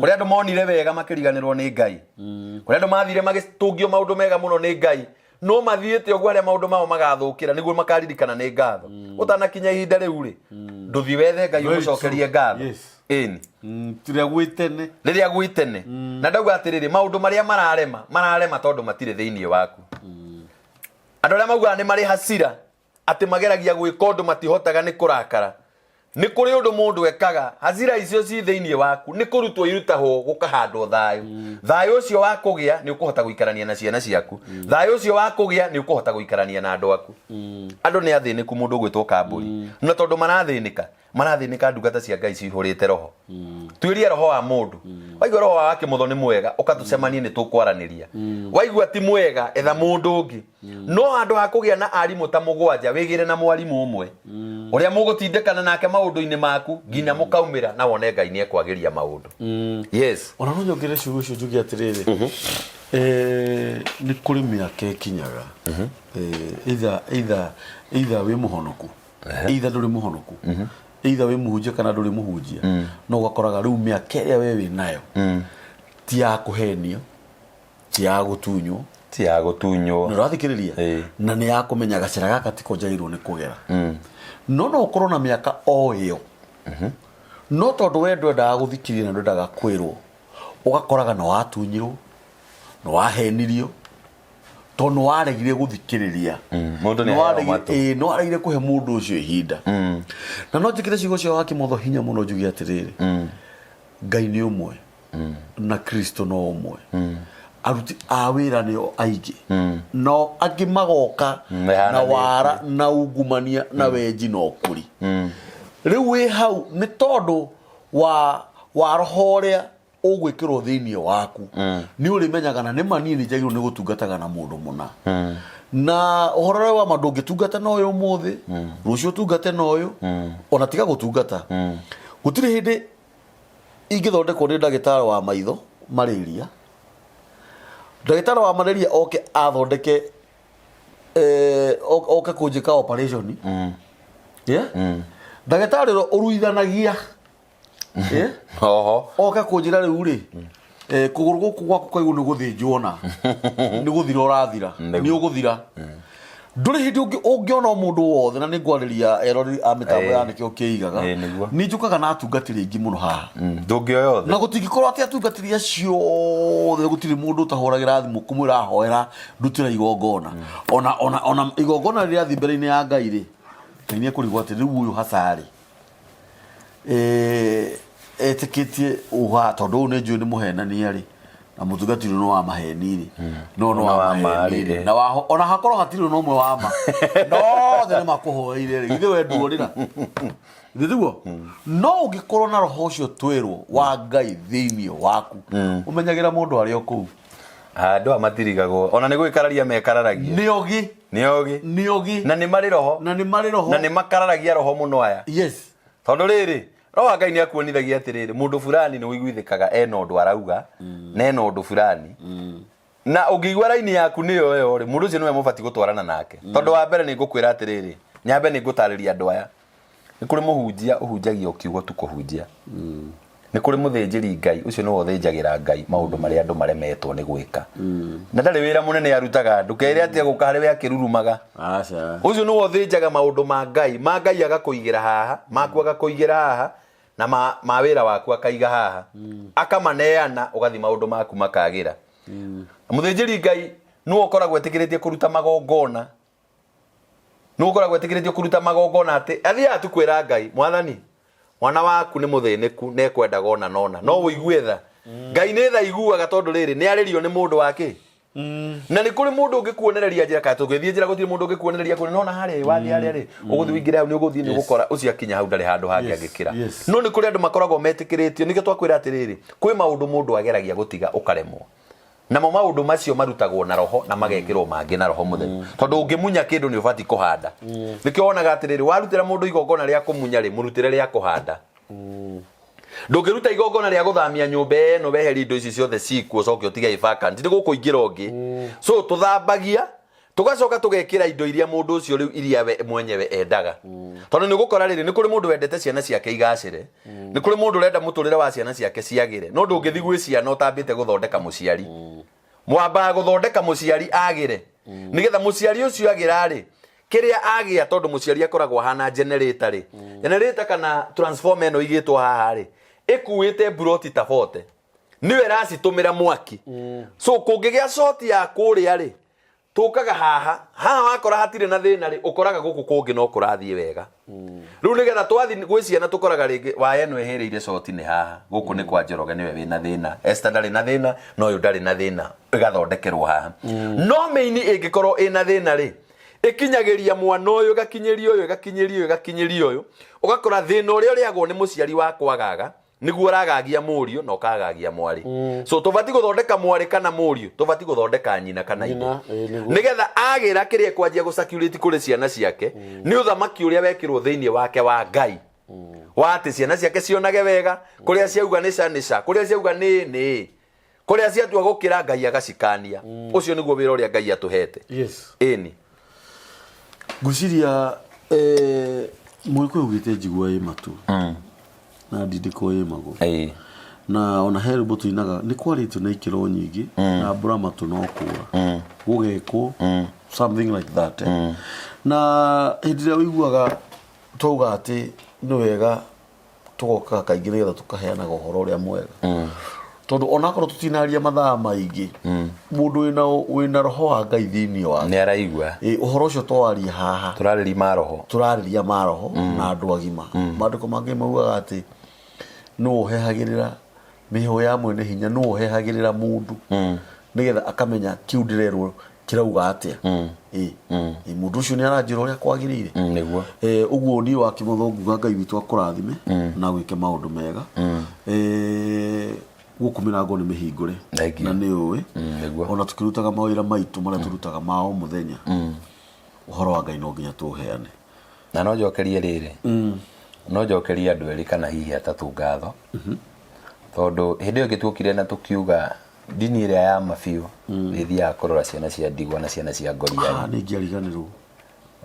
Kũrĩ andũ monire wega makĩriganĩrwo nĩ Ngai. Kũrĩ andũ mathire magĩtũngio maũndũ mega mũno nĩ Ngai no mathiĩte ũguo harĩa maũndũ mao magathũkĩra nĩguo makaririkana nĩ ngatho. Ũtanakinya ihinda rĩu rĩ, ndũthiĩ wethe Ngai Very ũmũcokerie true. ngatho. Yes. Ĩni. Rĩrĩa gwĩ tene. Rĩrĩa gwĩ tene. Na ndauga atĩrĩrĩ, maũndũ marĩa mararema, mararema tondũ matirĩ thĩinĩ waku. Andũ arĩa maugaga nĩ marĩ hasira, atĩ mageragia gwĩka ũndũ matihotaga nĩ kũrakara. Nĩ kũrĩ ũndũ mũndũ ekaga, hasira icio ci thĩinĩ waku, nĩ kũrutwo irutahwo gũkahandwo thayũ. Thayũ ũcio wa kũgĩa nĩ ũkũhota gũikarania na ciana ciaku. Thayũ ũcio wa kũgĩa nĩ ũkũhota gũikarania na andũ aku. Andũ nĩ athĩnĩku mũndũ ũgwĩtwo Kambũri. Na tondũ marathĩnĩka, marathĩnĩka ndungata cia Ngai cihũrĩte roho. Tuĩria roho wa mũndũ. Waigua roho wa Wakĩmũtho nĩ mwega, ũka tũcemanie nĩ tũkwaranĩria. Waigua ti mwega, etha mũndũ ũngĩ. No handũ ha kũgĩa na arimũ ta mũgwanja, wĩgĩre na mwarimũ ũmwe. Ũrĩa mũgũtindĩkana nake maũndũ-inĩ maku nginya mũkaumĩra na wone Ngai nĩ ekwagĩria maũndũ. Yes. Ona no nyongerere ciugo icio njuge atĩrĩrĩ, nĩ kũrĩ mĩaka ĩkinyaga, either either either wĩ mũhonoku, either ndũrĩ mũhonoku, either wĩ mũhunjia kana ndũrĩ mũhunjia, no ũgakoraga rĩu mĩaka ĩrĩa we wĩ nayo ti ya kũhenio, ti ya gũtunywo, Ti ya gũtunywo. Nĩ ũrathikĩrĩria? Ĩĩ. Na nĩ ya kũmenya gacĩra gaka tiko njagĩrĩirwo nĩ kũgera. No no ũkorwo na mĩaka o ĩyo. No tondũ we ndwendaga gũthikĩrĩria na ndwendaga kwĩrwo, ũgakoraga nĩ watunyirwo, nĩ wahenirio, tondũ nĩ waregire gũthikĩrĩria. Mũndũ nĩ Nĩ aheagwo waregire- matũ. ĩĩ, nĩ waregire kũhe mũndũ ũcio ihinda. Na no njĩkĩre ciugo cia Wakĩmotho hinya mũno njuge atĩrĩrĩ, Ngai nĩ ũmwe na Kristo no ũmwe. Aruti a wĩra nĩo aingĩ, no angĩ magoka na mehananĩtie. wara na ungumania na wenji na ũkũri. Rĩu wĩ hau nĩ tondũ wa roho ũrĩa ũgwĩkĩrwo thĩinĩ waku, nĩ ũrĩmenyaga na nĩ ma niĩ nĩ njagĩrĩirwo nĩ gũtungataga na mũndũ mũna. Na ũhoro ũrĩa wa ma ndũngĩtungata na ũyũ ũmũthĩ, rũciũ ũtungate na ũyũ, ona tiga gũtungata. Gũtirĩ hĩndĩ ingĩthondekwo nĩ ndagĩtarĩ wa maitho malaria, ndagĩtarĩ wa malaria oke athondeke, oke kũnjĩka operation. Yeah? Ndagĩtarĩ ũrĩa ũruithanagia, yeah? Oho. Oke kũnjĩra rĩu rĩ, kũgũrũ gũkũ gwaku kwa igũrũ nĩ gũthĩnjwo na nĩ gũthira ũrathira, nĩ ũgũthira. Ndũrĩ hĩndĩ ũngĩona mũndũ wothe, na nĩ ngwarĩria eroreri a mĩtambo ya nĩkĩo kĩigaga. Ĩĩ, nĩguo. Nĩ njũkaga na atungatĩri aingĩ mũno haha. Ndũngĩoya othe. Na gũtingĩkorwo atĩ atungatĩri acio othe gũtirĩ mũndũ ũtahũragĩra thimũ kũmwĩra hoera ndutĩra igongona. Ona igongona rĩrĩa rĩrathiĩ mbere-inĩ ya Ngai rĩ, Ngai nĩ ekũrigwo atĩ rĩu ũyũ haca rĩ, etĩkĩtie ũha tondũ ũyũ nĩ njũĩ nĩ mũhenania rĩ, na mũtungatĩri ũyũ nĩ wa maheni rĩ, no no Na wa wa ma maheni rĩ, rĩ, na wa ona hakorwo hatirĩ na ũmwe wa ma, no othe nĩ makũhoeire rĩ, githĩ we nduorĩra? Githĩ tiguo? No ũngĩkorwo na roho ũcio twĩrwo wa Ngai thĩinĩ waku, ũmenyagĩra mũndũ arĩ o kũu. Andũ aya matirigagwo ona nĩ gwĩkararia mekararagia. Nĩ ogĩ. Nĩ ogĩ. Nĩ ogĩ. Na nĩ marĩ roho. Na nĩ marĩ roho. Na nĩ makararagia roho mũno aya. Yes. Tondũ rĩrĩ, roho wa Ngai nĩ akuonithagia atĩrĩrĩ, mũndũ fulani nĩ ũiguithĩkaga ena ũndũ arauga na ena ũndũ fulani. Na ũngĩigua raini yaku nĩyo ĩyo rĩ, mũndũ ũcio nĩwe mũbatiĩ gũtwarana nake. Tondũ wa mbere nĩ ngũkwĩra atĩrĩrĩ, nyambe nĩ ngũtarĩria andũ aya. Nĩ kũrĩ mũhunjia ũhunjagia o kiugo tu kũhunjia. Nĩ kũrĩ mũthĩnjĩri Ngai, ũcio nĩwe ũthĩnjagĩra Ngai maũndũ marĩa andũ maremetwo nĩ gwĩka. Na ndarĩ wĩra mũnene arutaga, ndũkere atĩ egũka harĩ we akĩrurumaga. Aca. Ũcio nĩwe ũthĩnjaga maũndũ ma Ngai, ma Ngai agakũigĩra haha, maku agakũigĩra haha, na ma, ma wĩra waku akaiga haha. Akamaneana, ũgathiĩ maũndũ maku makagĩra. Mũthĩnjĩri Ngai nĩwe ũkoragwo etĩkĩrĩtie kũruta magongona. Nĩwe ũkoragwo etĩkĩrĩtio kũruta magongona atĩ athiaga tu kwĩra Ngai, Mwathani, mwana waku nĩ mũthĩnĩku na ekwendaga ona nona, no ũigue tha. Ngai nĩ tha aiguaga tondũ rĩrĩ, nĩ arĩrio nĩ mũndũ wa kĩ? Na nĩ kũrĩ mũndũ ũngĩkuonereria njĩra, kana tũngĩthiĩ njĩra gũtirĩ mũndũ ũngĩkuonereria kũrĩ, nona harĩa wathiĩ harĩa rĩ, ũgũthiĩ ũingĩre hau, nĩ ũgũthiĩ nĩ ũgũkora ũcio akinya hau ndarĩ handũ hangĩ angĩkĩra. No nĩ kũrĩ andũ makoragwo metĩkĩrĩtio, nĩkĩo twakwĩra atĩrĩrĩ, kwĩ maũndũ mũndũ ageragia gũtiga ũkaremwo. Namo maũndũ macio marutagwo na roho na magekĩrwo mangĩ na roho mũtheru. Tondũ ũngĩmunya kĩndũ nĩ ũbatiĩ kũhanda. Nĩkĩo wonaga atĩrĩrĩ, warutĩra mũndũ igongona rĩa kũmunya rĩ, mũrutĩre rĩa kũhanda. Ndũngĩruta igongona rĩa gũthamia nyũmba ĩno weherie indo ici ciothe cikuo ũcoke ũtige ĩ vacant, nĩ gũkũingĩra ũngĩ. So tũthambagia tũgacoka tũgekĩra indo iria mũndũ ũcio rĩu iria we mwenyewe endaga. Tondũ nĩ ũgũkora rĩrĩ, nĩ kũrĩ mũndũ wendete ciana ciake igacĩre, nĩ kũrĩ mũndũ ũrenda mũtũrĩre wa ciana ciake ciagĩre, no ndũngĩthiĩ gwĩ ciana ũtambĩte gũthondeka mũciari. Mwambaga gũthondeka mũciari agĩre, nĩgetha mũciari ũcio agĩra rĩ, kĩrĩa agĩa, tondũ mũciari akoragwo ahana generator rĩ, generator kana transformer ĩno ĩigĩtwo haha rĩ, ĩkuĩte mburoti ta 40, nĩyo ĩracitũmĩra mwaki. So kũngĩgĩa short ya kũrĩa rĩ, tũkaga haha haha, wakora hatirĩ na thĩna rĩ, ũkoraga gũkũ kũngĩ no kũrathiĩ wega. Rĩu nĩgetha twathiĩ gwĩ ciana tũkoraga rĩngĩ waya ĩno ĩhĩrĩire short nĩ haha, gũkũ nĩ kwa Njoroge nĩwe wĩna thĩna, Esther ndarĩ na thĩna, na ũyũ ndarĩ na thĩna, ĩgathondekerwo haha. No mĩini ĩngĩkorwo ĩna thĩna rĩ, ĩkinyagĩria mwana ũyũ, ĩgakinyĩria ũyũ, ĩgakinyĩria ũyũ, ĩgakinyĩria ũyũ, ũgakora thĩna ũrĩa ũrĩagwo nĩ mũciari wa kwagaga nĩguo ũragagia mũriũ na ũkagagia mwarĩ. So tũbati gũthondeka mwarĩ kana mũriũ, tũbati gũthondeka nyina kana ithe. Nyina, ĩĩ, nĩguo. Nĩgetha agĩra kĩrĩa ekwanjia gũcirculate kũrĩ ciana ciake nĩ ũthamaki ũrĩa wekĩrwo thĩinĩ wake wa Ngai, wa atĩ ciana ciake cionage wega, kũrĩa ciauga nĩ ca nĩ ca, kũrĩa ciauga nĩ nĩ, kũrĩa ciatua gũkĩra Ngai agacikania. Ũcio nĩguo wĩra ũrĩa Ngai atũhete. Yes. Ĩni. Ngwĩciria mũgĩkũyũ augĩte njigua ĩ matu na ndindĩko ĩ magũrũ. Na ona he rwĩmbo tũinaga nĩ kwarĩtio na ikĩro nyingĩ na mbura matũ no kũra gũgekwo something like that. Na hĩndĩ ĩrĩa ũiguaga twauga atĩ nĩ wega tũgokaga kaingĩ nĩgetha tũkaheanaga ũhoro ũrĩa mwega, tondũ onakorwo tũtinaria mathaa maingĩ, mũndũ wĩna roho wa Ngai thĩinĩ wake nĩ araigua. Ĩ, ũhoro ũcio twaria haha tũrarĩria ma roho, tũrarĩria ma roho na andũ agima. Maandĩko mangĩ maugaga atĩ nũ ũhehagĩrĩra mĩhũ ya mwene hinya, nũ ũhehagĩrĩra mũndũ nĩgetha akamenya kĩu ndĩrerwo kĩrauga atĩa. Ĩ, ĩ, mũndũ ũcio nĩ aranjĩra ũrĩa kwagĩrĩire. Nĩguo. Ũguo niĩ wa Kĩmotho nguga Ngai witũ akũrathime na gwĩke maũndũ mega. Gũkũ mĩrango nĩ mĩhingũre. Thank you. Na nĩ ũĩ Nĩguo. Ona tũkĩrutaga mawĩra maitũ marĩa tũrutaga ma o mũthenya, ũhoro wa Ngai no nginya tũũheane. Na no njokerie rĩrĩ, no njokerie andũ erĩ kana hihi atatũ ngatho, tondũ hĩndĩ ĩyo ĩngĩ tuokire na tũkiuga ndini ĩrĩa ya ma biũ nĩ ĩthiaga kũrora ciana cia ndigwa na ciana cia ngoriai. Nĩ ingĩariganĩrwo.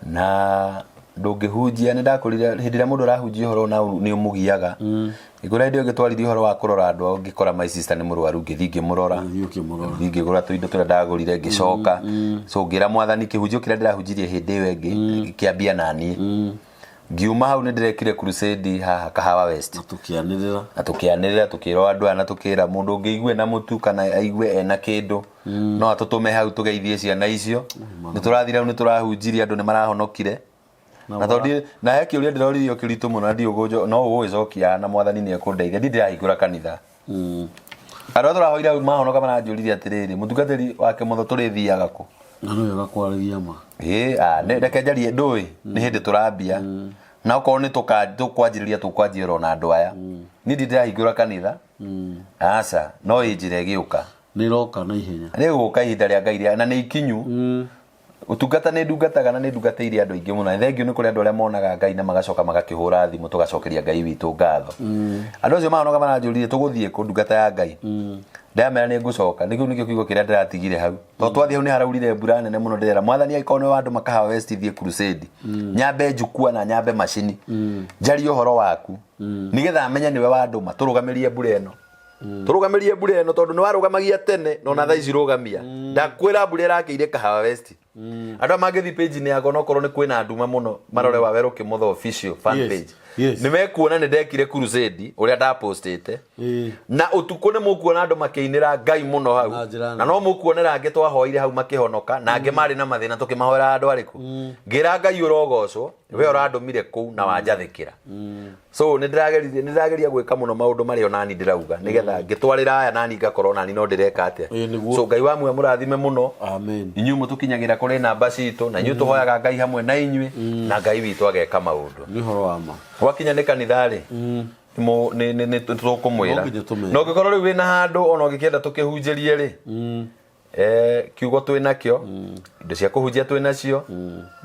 Na ndũngĩhunjia, nĩ ndakũrire hĩndĩ ĩrĩa mũndũ arahunjia ũhoro na nĩ ũmũgiaga. Ngĩkũra hĩndĩ ĩyo ĩngĩ twaririe ũhoro wa kũrora andũ ao, ngĩkora my sister nĩ mũrwaru, ngĩthiĩ ngĩmũrora. Ngĩthiĩ ũkĩmũrora. Ngĩthiĩ ngĩgũra tũindo tũrĩa ndagũrire ngĩcoka. So ngĩra Mwathani kĩhunjio kĩrĩa ndĩrahunjirie hĩndĩ ĩyo ĩngĩ kĩambia na niĩ. Ngiuma hau nĩ ndĩrekire crusade haha Kahawa West. Na tũkĩanĩrĩra. Na tũkĩanĩrĩra tũkĩra andũ aya na tũkĩra mũndũ ũngĩigue na mũtu kana aigue ena kĩndũ no atũtũme hau tũgeithie ciana icio. Nĩ tũrathire hau, nĩ tũrahunjirie, andũ nĩ marahonokire. Na tondũ na he kĩũria ndĩroririo kĩritũ mũno na ndiũĩ no ũgũgĩcokia na Mwathani nĩ ekũndeithia. Ndirĩ ndĩrahingũra kanitha. Andũ arĩa tũrahoire hau mahonoka maranjũririe atĩrĩrĩ, mũtungatĩri wa Kĩmotho tũrĩthiaga kũ? Na nĩ wega kwarĩria ma. Ĩĩ, reke njarie ndũĩ nĩ hĩndĩ tũrambia. Na okorwo nĩ tũkwanjĩrĩria tũkwanjia oro na andũ aya. Niĩ ndirĩ ndĩrahingũra kanitha. Aca, no ĩ njĩra ĩgĩũka. Nĩ ĩroka na ihenya. Nĩ gũka ihinda rĩa Ngai na nĩ ikinyu. Ũtungata nĩ ndungataga na nĩ ndungatĩire andũ aingĩ mũno. Na thengiũ nĩ kũrĩ andũ arĩa monaga Ngai na magacoka magakĩhũra thimũ tũgacokeria Ngai witũ ngatho. Andũ acio mahonoka maranjũririe tũgũthiĩ kũ ndungata ya Ngai. Ndamera nĩ ngũcoka. Nĩkĩo nĩkĩo kiugo kĩrĩa ndĩratigire hau. Tondũ twathiĩ hau nĩ haraurire mbura nene mũno ndĩrera mwathani angĩkorwo nĩ wa andũ makahawa West thiĩ crusade. Nyambe njukua na nyambe macini. Njarie ũhoro waku. Nĩgetha amenye nĩwe wandũma tũrũgamĩrie mbura ĩno. Tũrũgamĩrie mbura ĩno tondũ nĩ warũgamagia tene na ona thaa ici rũgamia. Ndakwĩra mbura ĩrakĩire Kahawa West. Andũ aya mangĩthiĩ page-inĩ yakwa no korwo nĩ kwĩna nduma mũno marore Wawerũ Kĩmotho official fan page. Nĩ mekuona nĩ ndekire crusade ũrĩa ndapostĩte. Na ũtukũ nĩ mũkuona andũ makĩinĩra Ngai mũno hau. Na njĩra Na no mũkuonera angĩ twahoire hau makĩhonoka na angĩ marĩ na mathĩna tũkĩmahoera andũ arĩkũ. Ngĩra Ngai ũrogocwo we ũrandũmire kũu na wanjathĩkĩra. So nĩ ndĩrageririe nĩ ndĩrageria gwĩka mũno maũndũ marĩa onani ndĩrauga nĩgetha ngĩtwarĩra aya nani ngakorwo nani no ndĩreka atĩa. Ĩĩ, nĩguo. So Ngai wa muoyo mũrathime mũno. Amen. Inyuĩ mũtũkinyagĩra kũrĩ namba citũ na inyuĩ tũhoyaga Ngai hamwe na inyuĩ na Ngai witũ ageka maũndũ. Nĩ ũhoro wa ma. Gwakinya nĩ kanitha rĩ nĩ tũkũmwĩra. No nginya tũmere. Na ũngĩkorwo rĩu wĩna handũ ona ũngĩkĩenda tũkĩhunjĩrie rĩ kiugo twĩ nakĩo, indo cia kũhunjia twĩ nacio,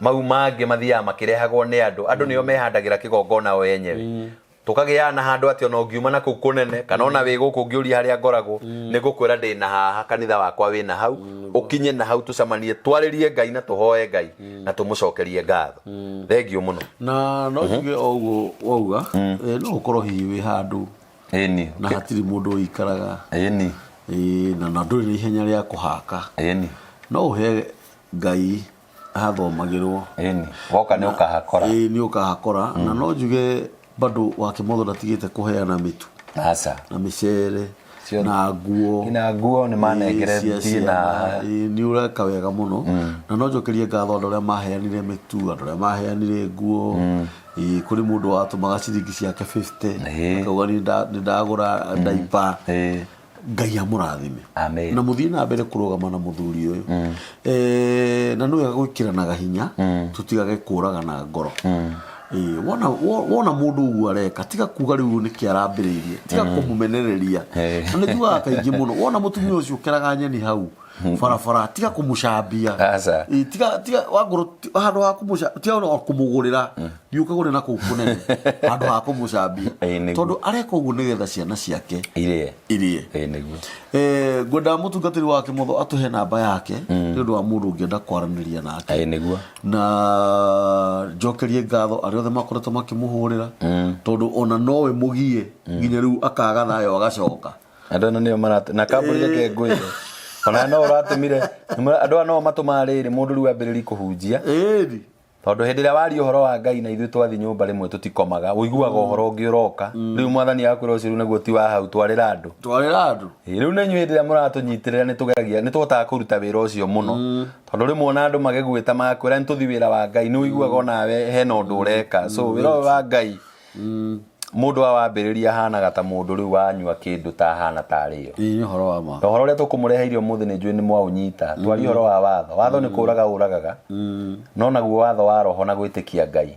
mau mangĩ mathiaga makĩrehagwo nĩ andũ. Andũ nĩo mehandagĩra kĩgongona o enyewe. Tũkagĩaga na handũ atĩ ona ũngiuma na kũu kũnene kana ona wĩ gũkũ ũngĩũria harĩa ngoragwo nĩ ngũkwĩra ndĩ na haha kanitha wakwa wĩ na hau, ũkinye na hau tũcemanie twarĩrie Ngai na tũhoe Ngai na tũmũcokerie ngatho. Thengiũ mũno. Na no njuge o ũguo wauga, no ũkorwo hihi wĩ handũ na hatirĩ mũndũ ũikaraga. Na ndũrĩ na ihenya rĩa kũhaka. No ũhe Ngai hathomagĩrwo. Woka nĩ ũkahakora. Nĩ ũkahakora. Na no njuge bado wa Kĩmotho ndatigĩte kũheana mĩtu. Aca. Na mĩcere. Na nguo. Na nguo nĩ manengere cia thiĩ na ciana. Nĩ ũreka wega mũno. Na no njokerie ngatho andũ arĩa maheanire mĩtu, andũ arĩa maheanire nguo. Kũrĩ mũndũ watũmaga ciringi ciake 50. Akauga nĩ ndagũra diaper. Ngai amũrathime. Amen. Na mũthiĩ na mbere kũrũgama na mũthuri ũyũ. Na nĩ wega gwĩkĩranaga hinya, tũtigage kũragana ngoro. Wona mũndũ ũguo areka, tiga kuga rĩu nĩkĩ arambĩrĩirie, tiga kũmũmenereria. Na nĩ njugaga kaingĩ mũno, wona mũtumia ũcio ũkeraga nyeni hau barabara, tiga kũmũcambia. Aca. Tiga, tiga, wangũrũ, handũ ha kũmũca-, tiga ona kũmũgũrĩra, thiĩ ũkagũre na kũu kũnene, handũ ha kũmũcambia. Nĩguo. Tondũ areka ũguo nĩgetha ciana ciake Irĩe. Irĩe. Nĩguo. Ngwendaga mũtungatĩri wa Kĩmotho atũhe namba yake nĩ ũndũ wa mũndũ ũngĩenda kwaranĩria nake. Nĩguo. Na njokerie ngatho arĩa othe makoretwo makĩmũhũrĩra, tondũ ona nowe mũgie nginya rĩu akaga thayũ agacoka. Andũ aya nĩo marat-, na kambuni reke ngwĩre. Ona no ũratũmire, andũ aya no matũmaga rĩrĩ mũndũ rĩu ambĩrĩrie kũhunjia. Tondũ hĩndĩ ĩrĩa waria ũhoro wa Ngai na ithuĩ twathiĩ nyũmba rĩmwe tũtikomaga, ũiguaga ũhoro ũngĩ ũroka. Rĩu mwathani agakwĩra ũcio rĩu naguo ti wa hau, twarĩra andũ. Twarĩra andũ. Rĩu na inyuĩ hĩndĩ ĩrĩa mũratũnyitĩrĩra nĩtũgeragia, nĩtũhotaga kũruta wĩra ũcio mũno. Tondũ rĩmwe ona andũ magĩgwĩta magakwĩra nĩtũthiĩ wĩra wa Ngai, nĩ ũiguaga onawe hena ũndũ ũreka. So wĩra ũyũ wa Ngai, Mũndũ awambĩrĩria ahanaga ta mũndũ rĩu wanyua kĩndũ ta ahana tarĩ yo. Ĩĩ nĩ ũhoro wa ma. Na ũhoro ũrĩa tũkũmũreheire ũmũthĩ nĩ njũĩ nĩ mwaũnyita. Twaria ũhoro wa watho. Watho nĩ kũraga ũragaga. No naguo watho wa roho na gwĩtĩkia Ngai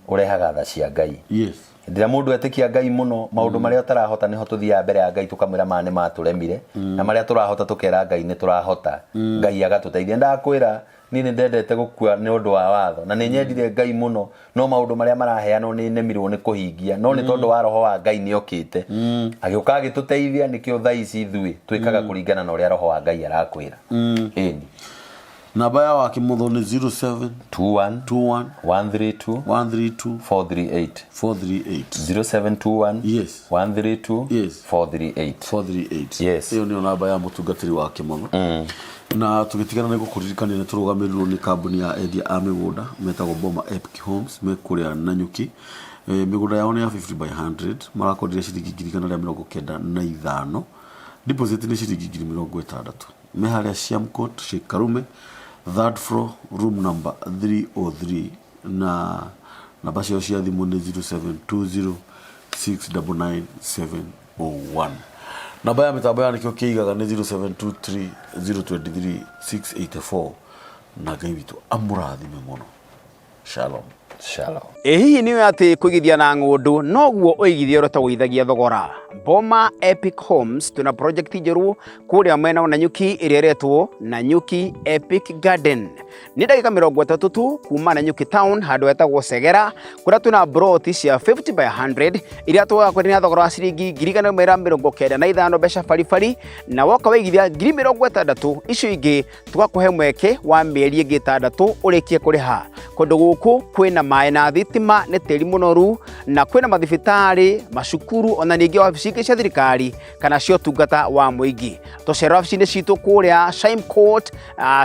ũrehaga tha cia Ngai. Yes. Hĩndĩ ĩrĩa mũndũ etĩkia Ngai mũno, maũndũ marĩa ũtarahota nĩho tũthiaga mbere ya Ngai tũkamwĩra maya nĩ matũremire, na marĩa tũrahota tũkera Ngai nĩ tũrahota. Ngai agatũteithia. Ndakwĩra niĩ nĩ ndendete gũkua nĩ ũndũ wa watho, na nĩ nyendire Ngai mũno, no maũndũ marĩa maraheanwo nĩ nemirwo nĩ kũhingia, no nĩ tondũ wa roho wa Ngai nĩ okĩte agĩũka agĩtũteithia, nĩkĩo thaa ici ithuĩ twĩkaga kũringana na ũrĩa roho wa Ngai arakwĩra. Ĩni. Namba ya Wakĩmũtho nĩ 07 21 21 132 132 438. 438. 0721 Yes. 132 Yes. 438. 438. Yes. Ĩyo nĩyo namba ya mũtungatĩri wa Kĩmotho. Na tũgĩtigana nĩ gũkũririkania nĩ tũrũgamĩrĩirwo nĩ kambuni ya endia a mĩgũnda metagwo Boma Epic Homes me kũrĩa Nanyuki. Mĩgũnda yao nĩ ya 50 by 100, marakondire ciringi ngiri igana rĩa mĩrongo kenda na ithano, deposit nĩ ciringi ngiri mĩrongo ĩtandatũ. Me harĩa Siam Court, Sheikh Karume, third floor, room number 303, na namba ciao cia thimũ nĩ 0720 699 701. Namba ya mĩtambo ya nĩkĩo kĩigaga nĩ 0723 023 684. Na Ngai witũ amũrathime mũno. Shalom. Shalom. Ĩ hihi nĩ ũĩ atĩ kũigithia na ng'ũndũ noguo ũigithia ũrĩa ũtagũithagia thogora? Boma Epic Homes twĩna project njerũ kũrĩa mwena wa Nanyuki ĩrĩa ĩretwo Nanyuki Epic Garden. Nĩ ndagĩka 30 tu kuma Nanyuki town handũ hetagwo Segera kũrĩa twĩna broti cia 50 by 100 iria tũgakwenderia na thogora wa ciringi 195,000 mbeca baribari, na woka waigithia 60,000 icio ingĩ tũgakũhe mweke wa mĩeri ĩngĩ 6 ũrĩkie kũrĩha. Kũndũ gũkũ kwĩna maĩ na thitima, nĩ tĩri mũnoru, na kwĩna mathibitarĩ, macukuru, ona ningĩ wabici ingĩ cia thirikari kana cia ũtungata wa mũingĩ. Tũcere wabici-inĩ citũ kũrĩa Shime Court,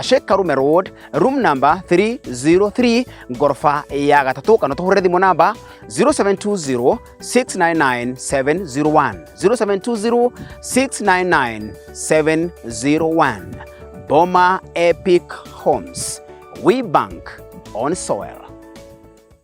Sheikh Karume Road, room number 303, ngoroba ya gatatũ, kana tũhũrĩre thimũ namba 0720 699 701, 0720 699 701. Boma Epic Homes, we bank on soil.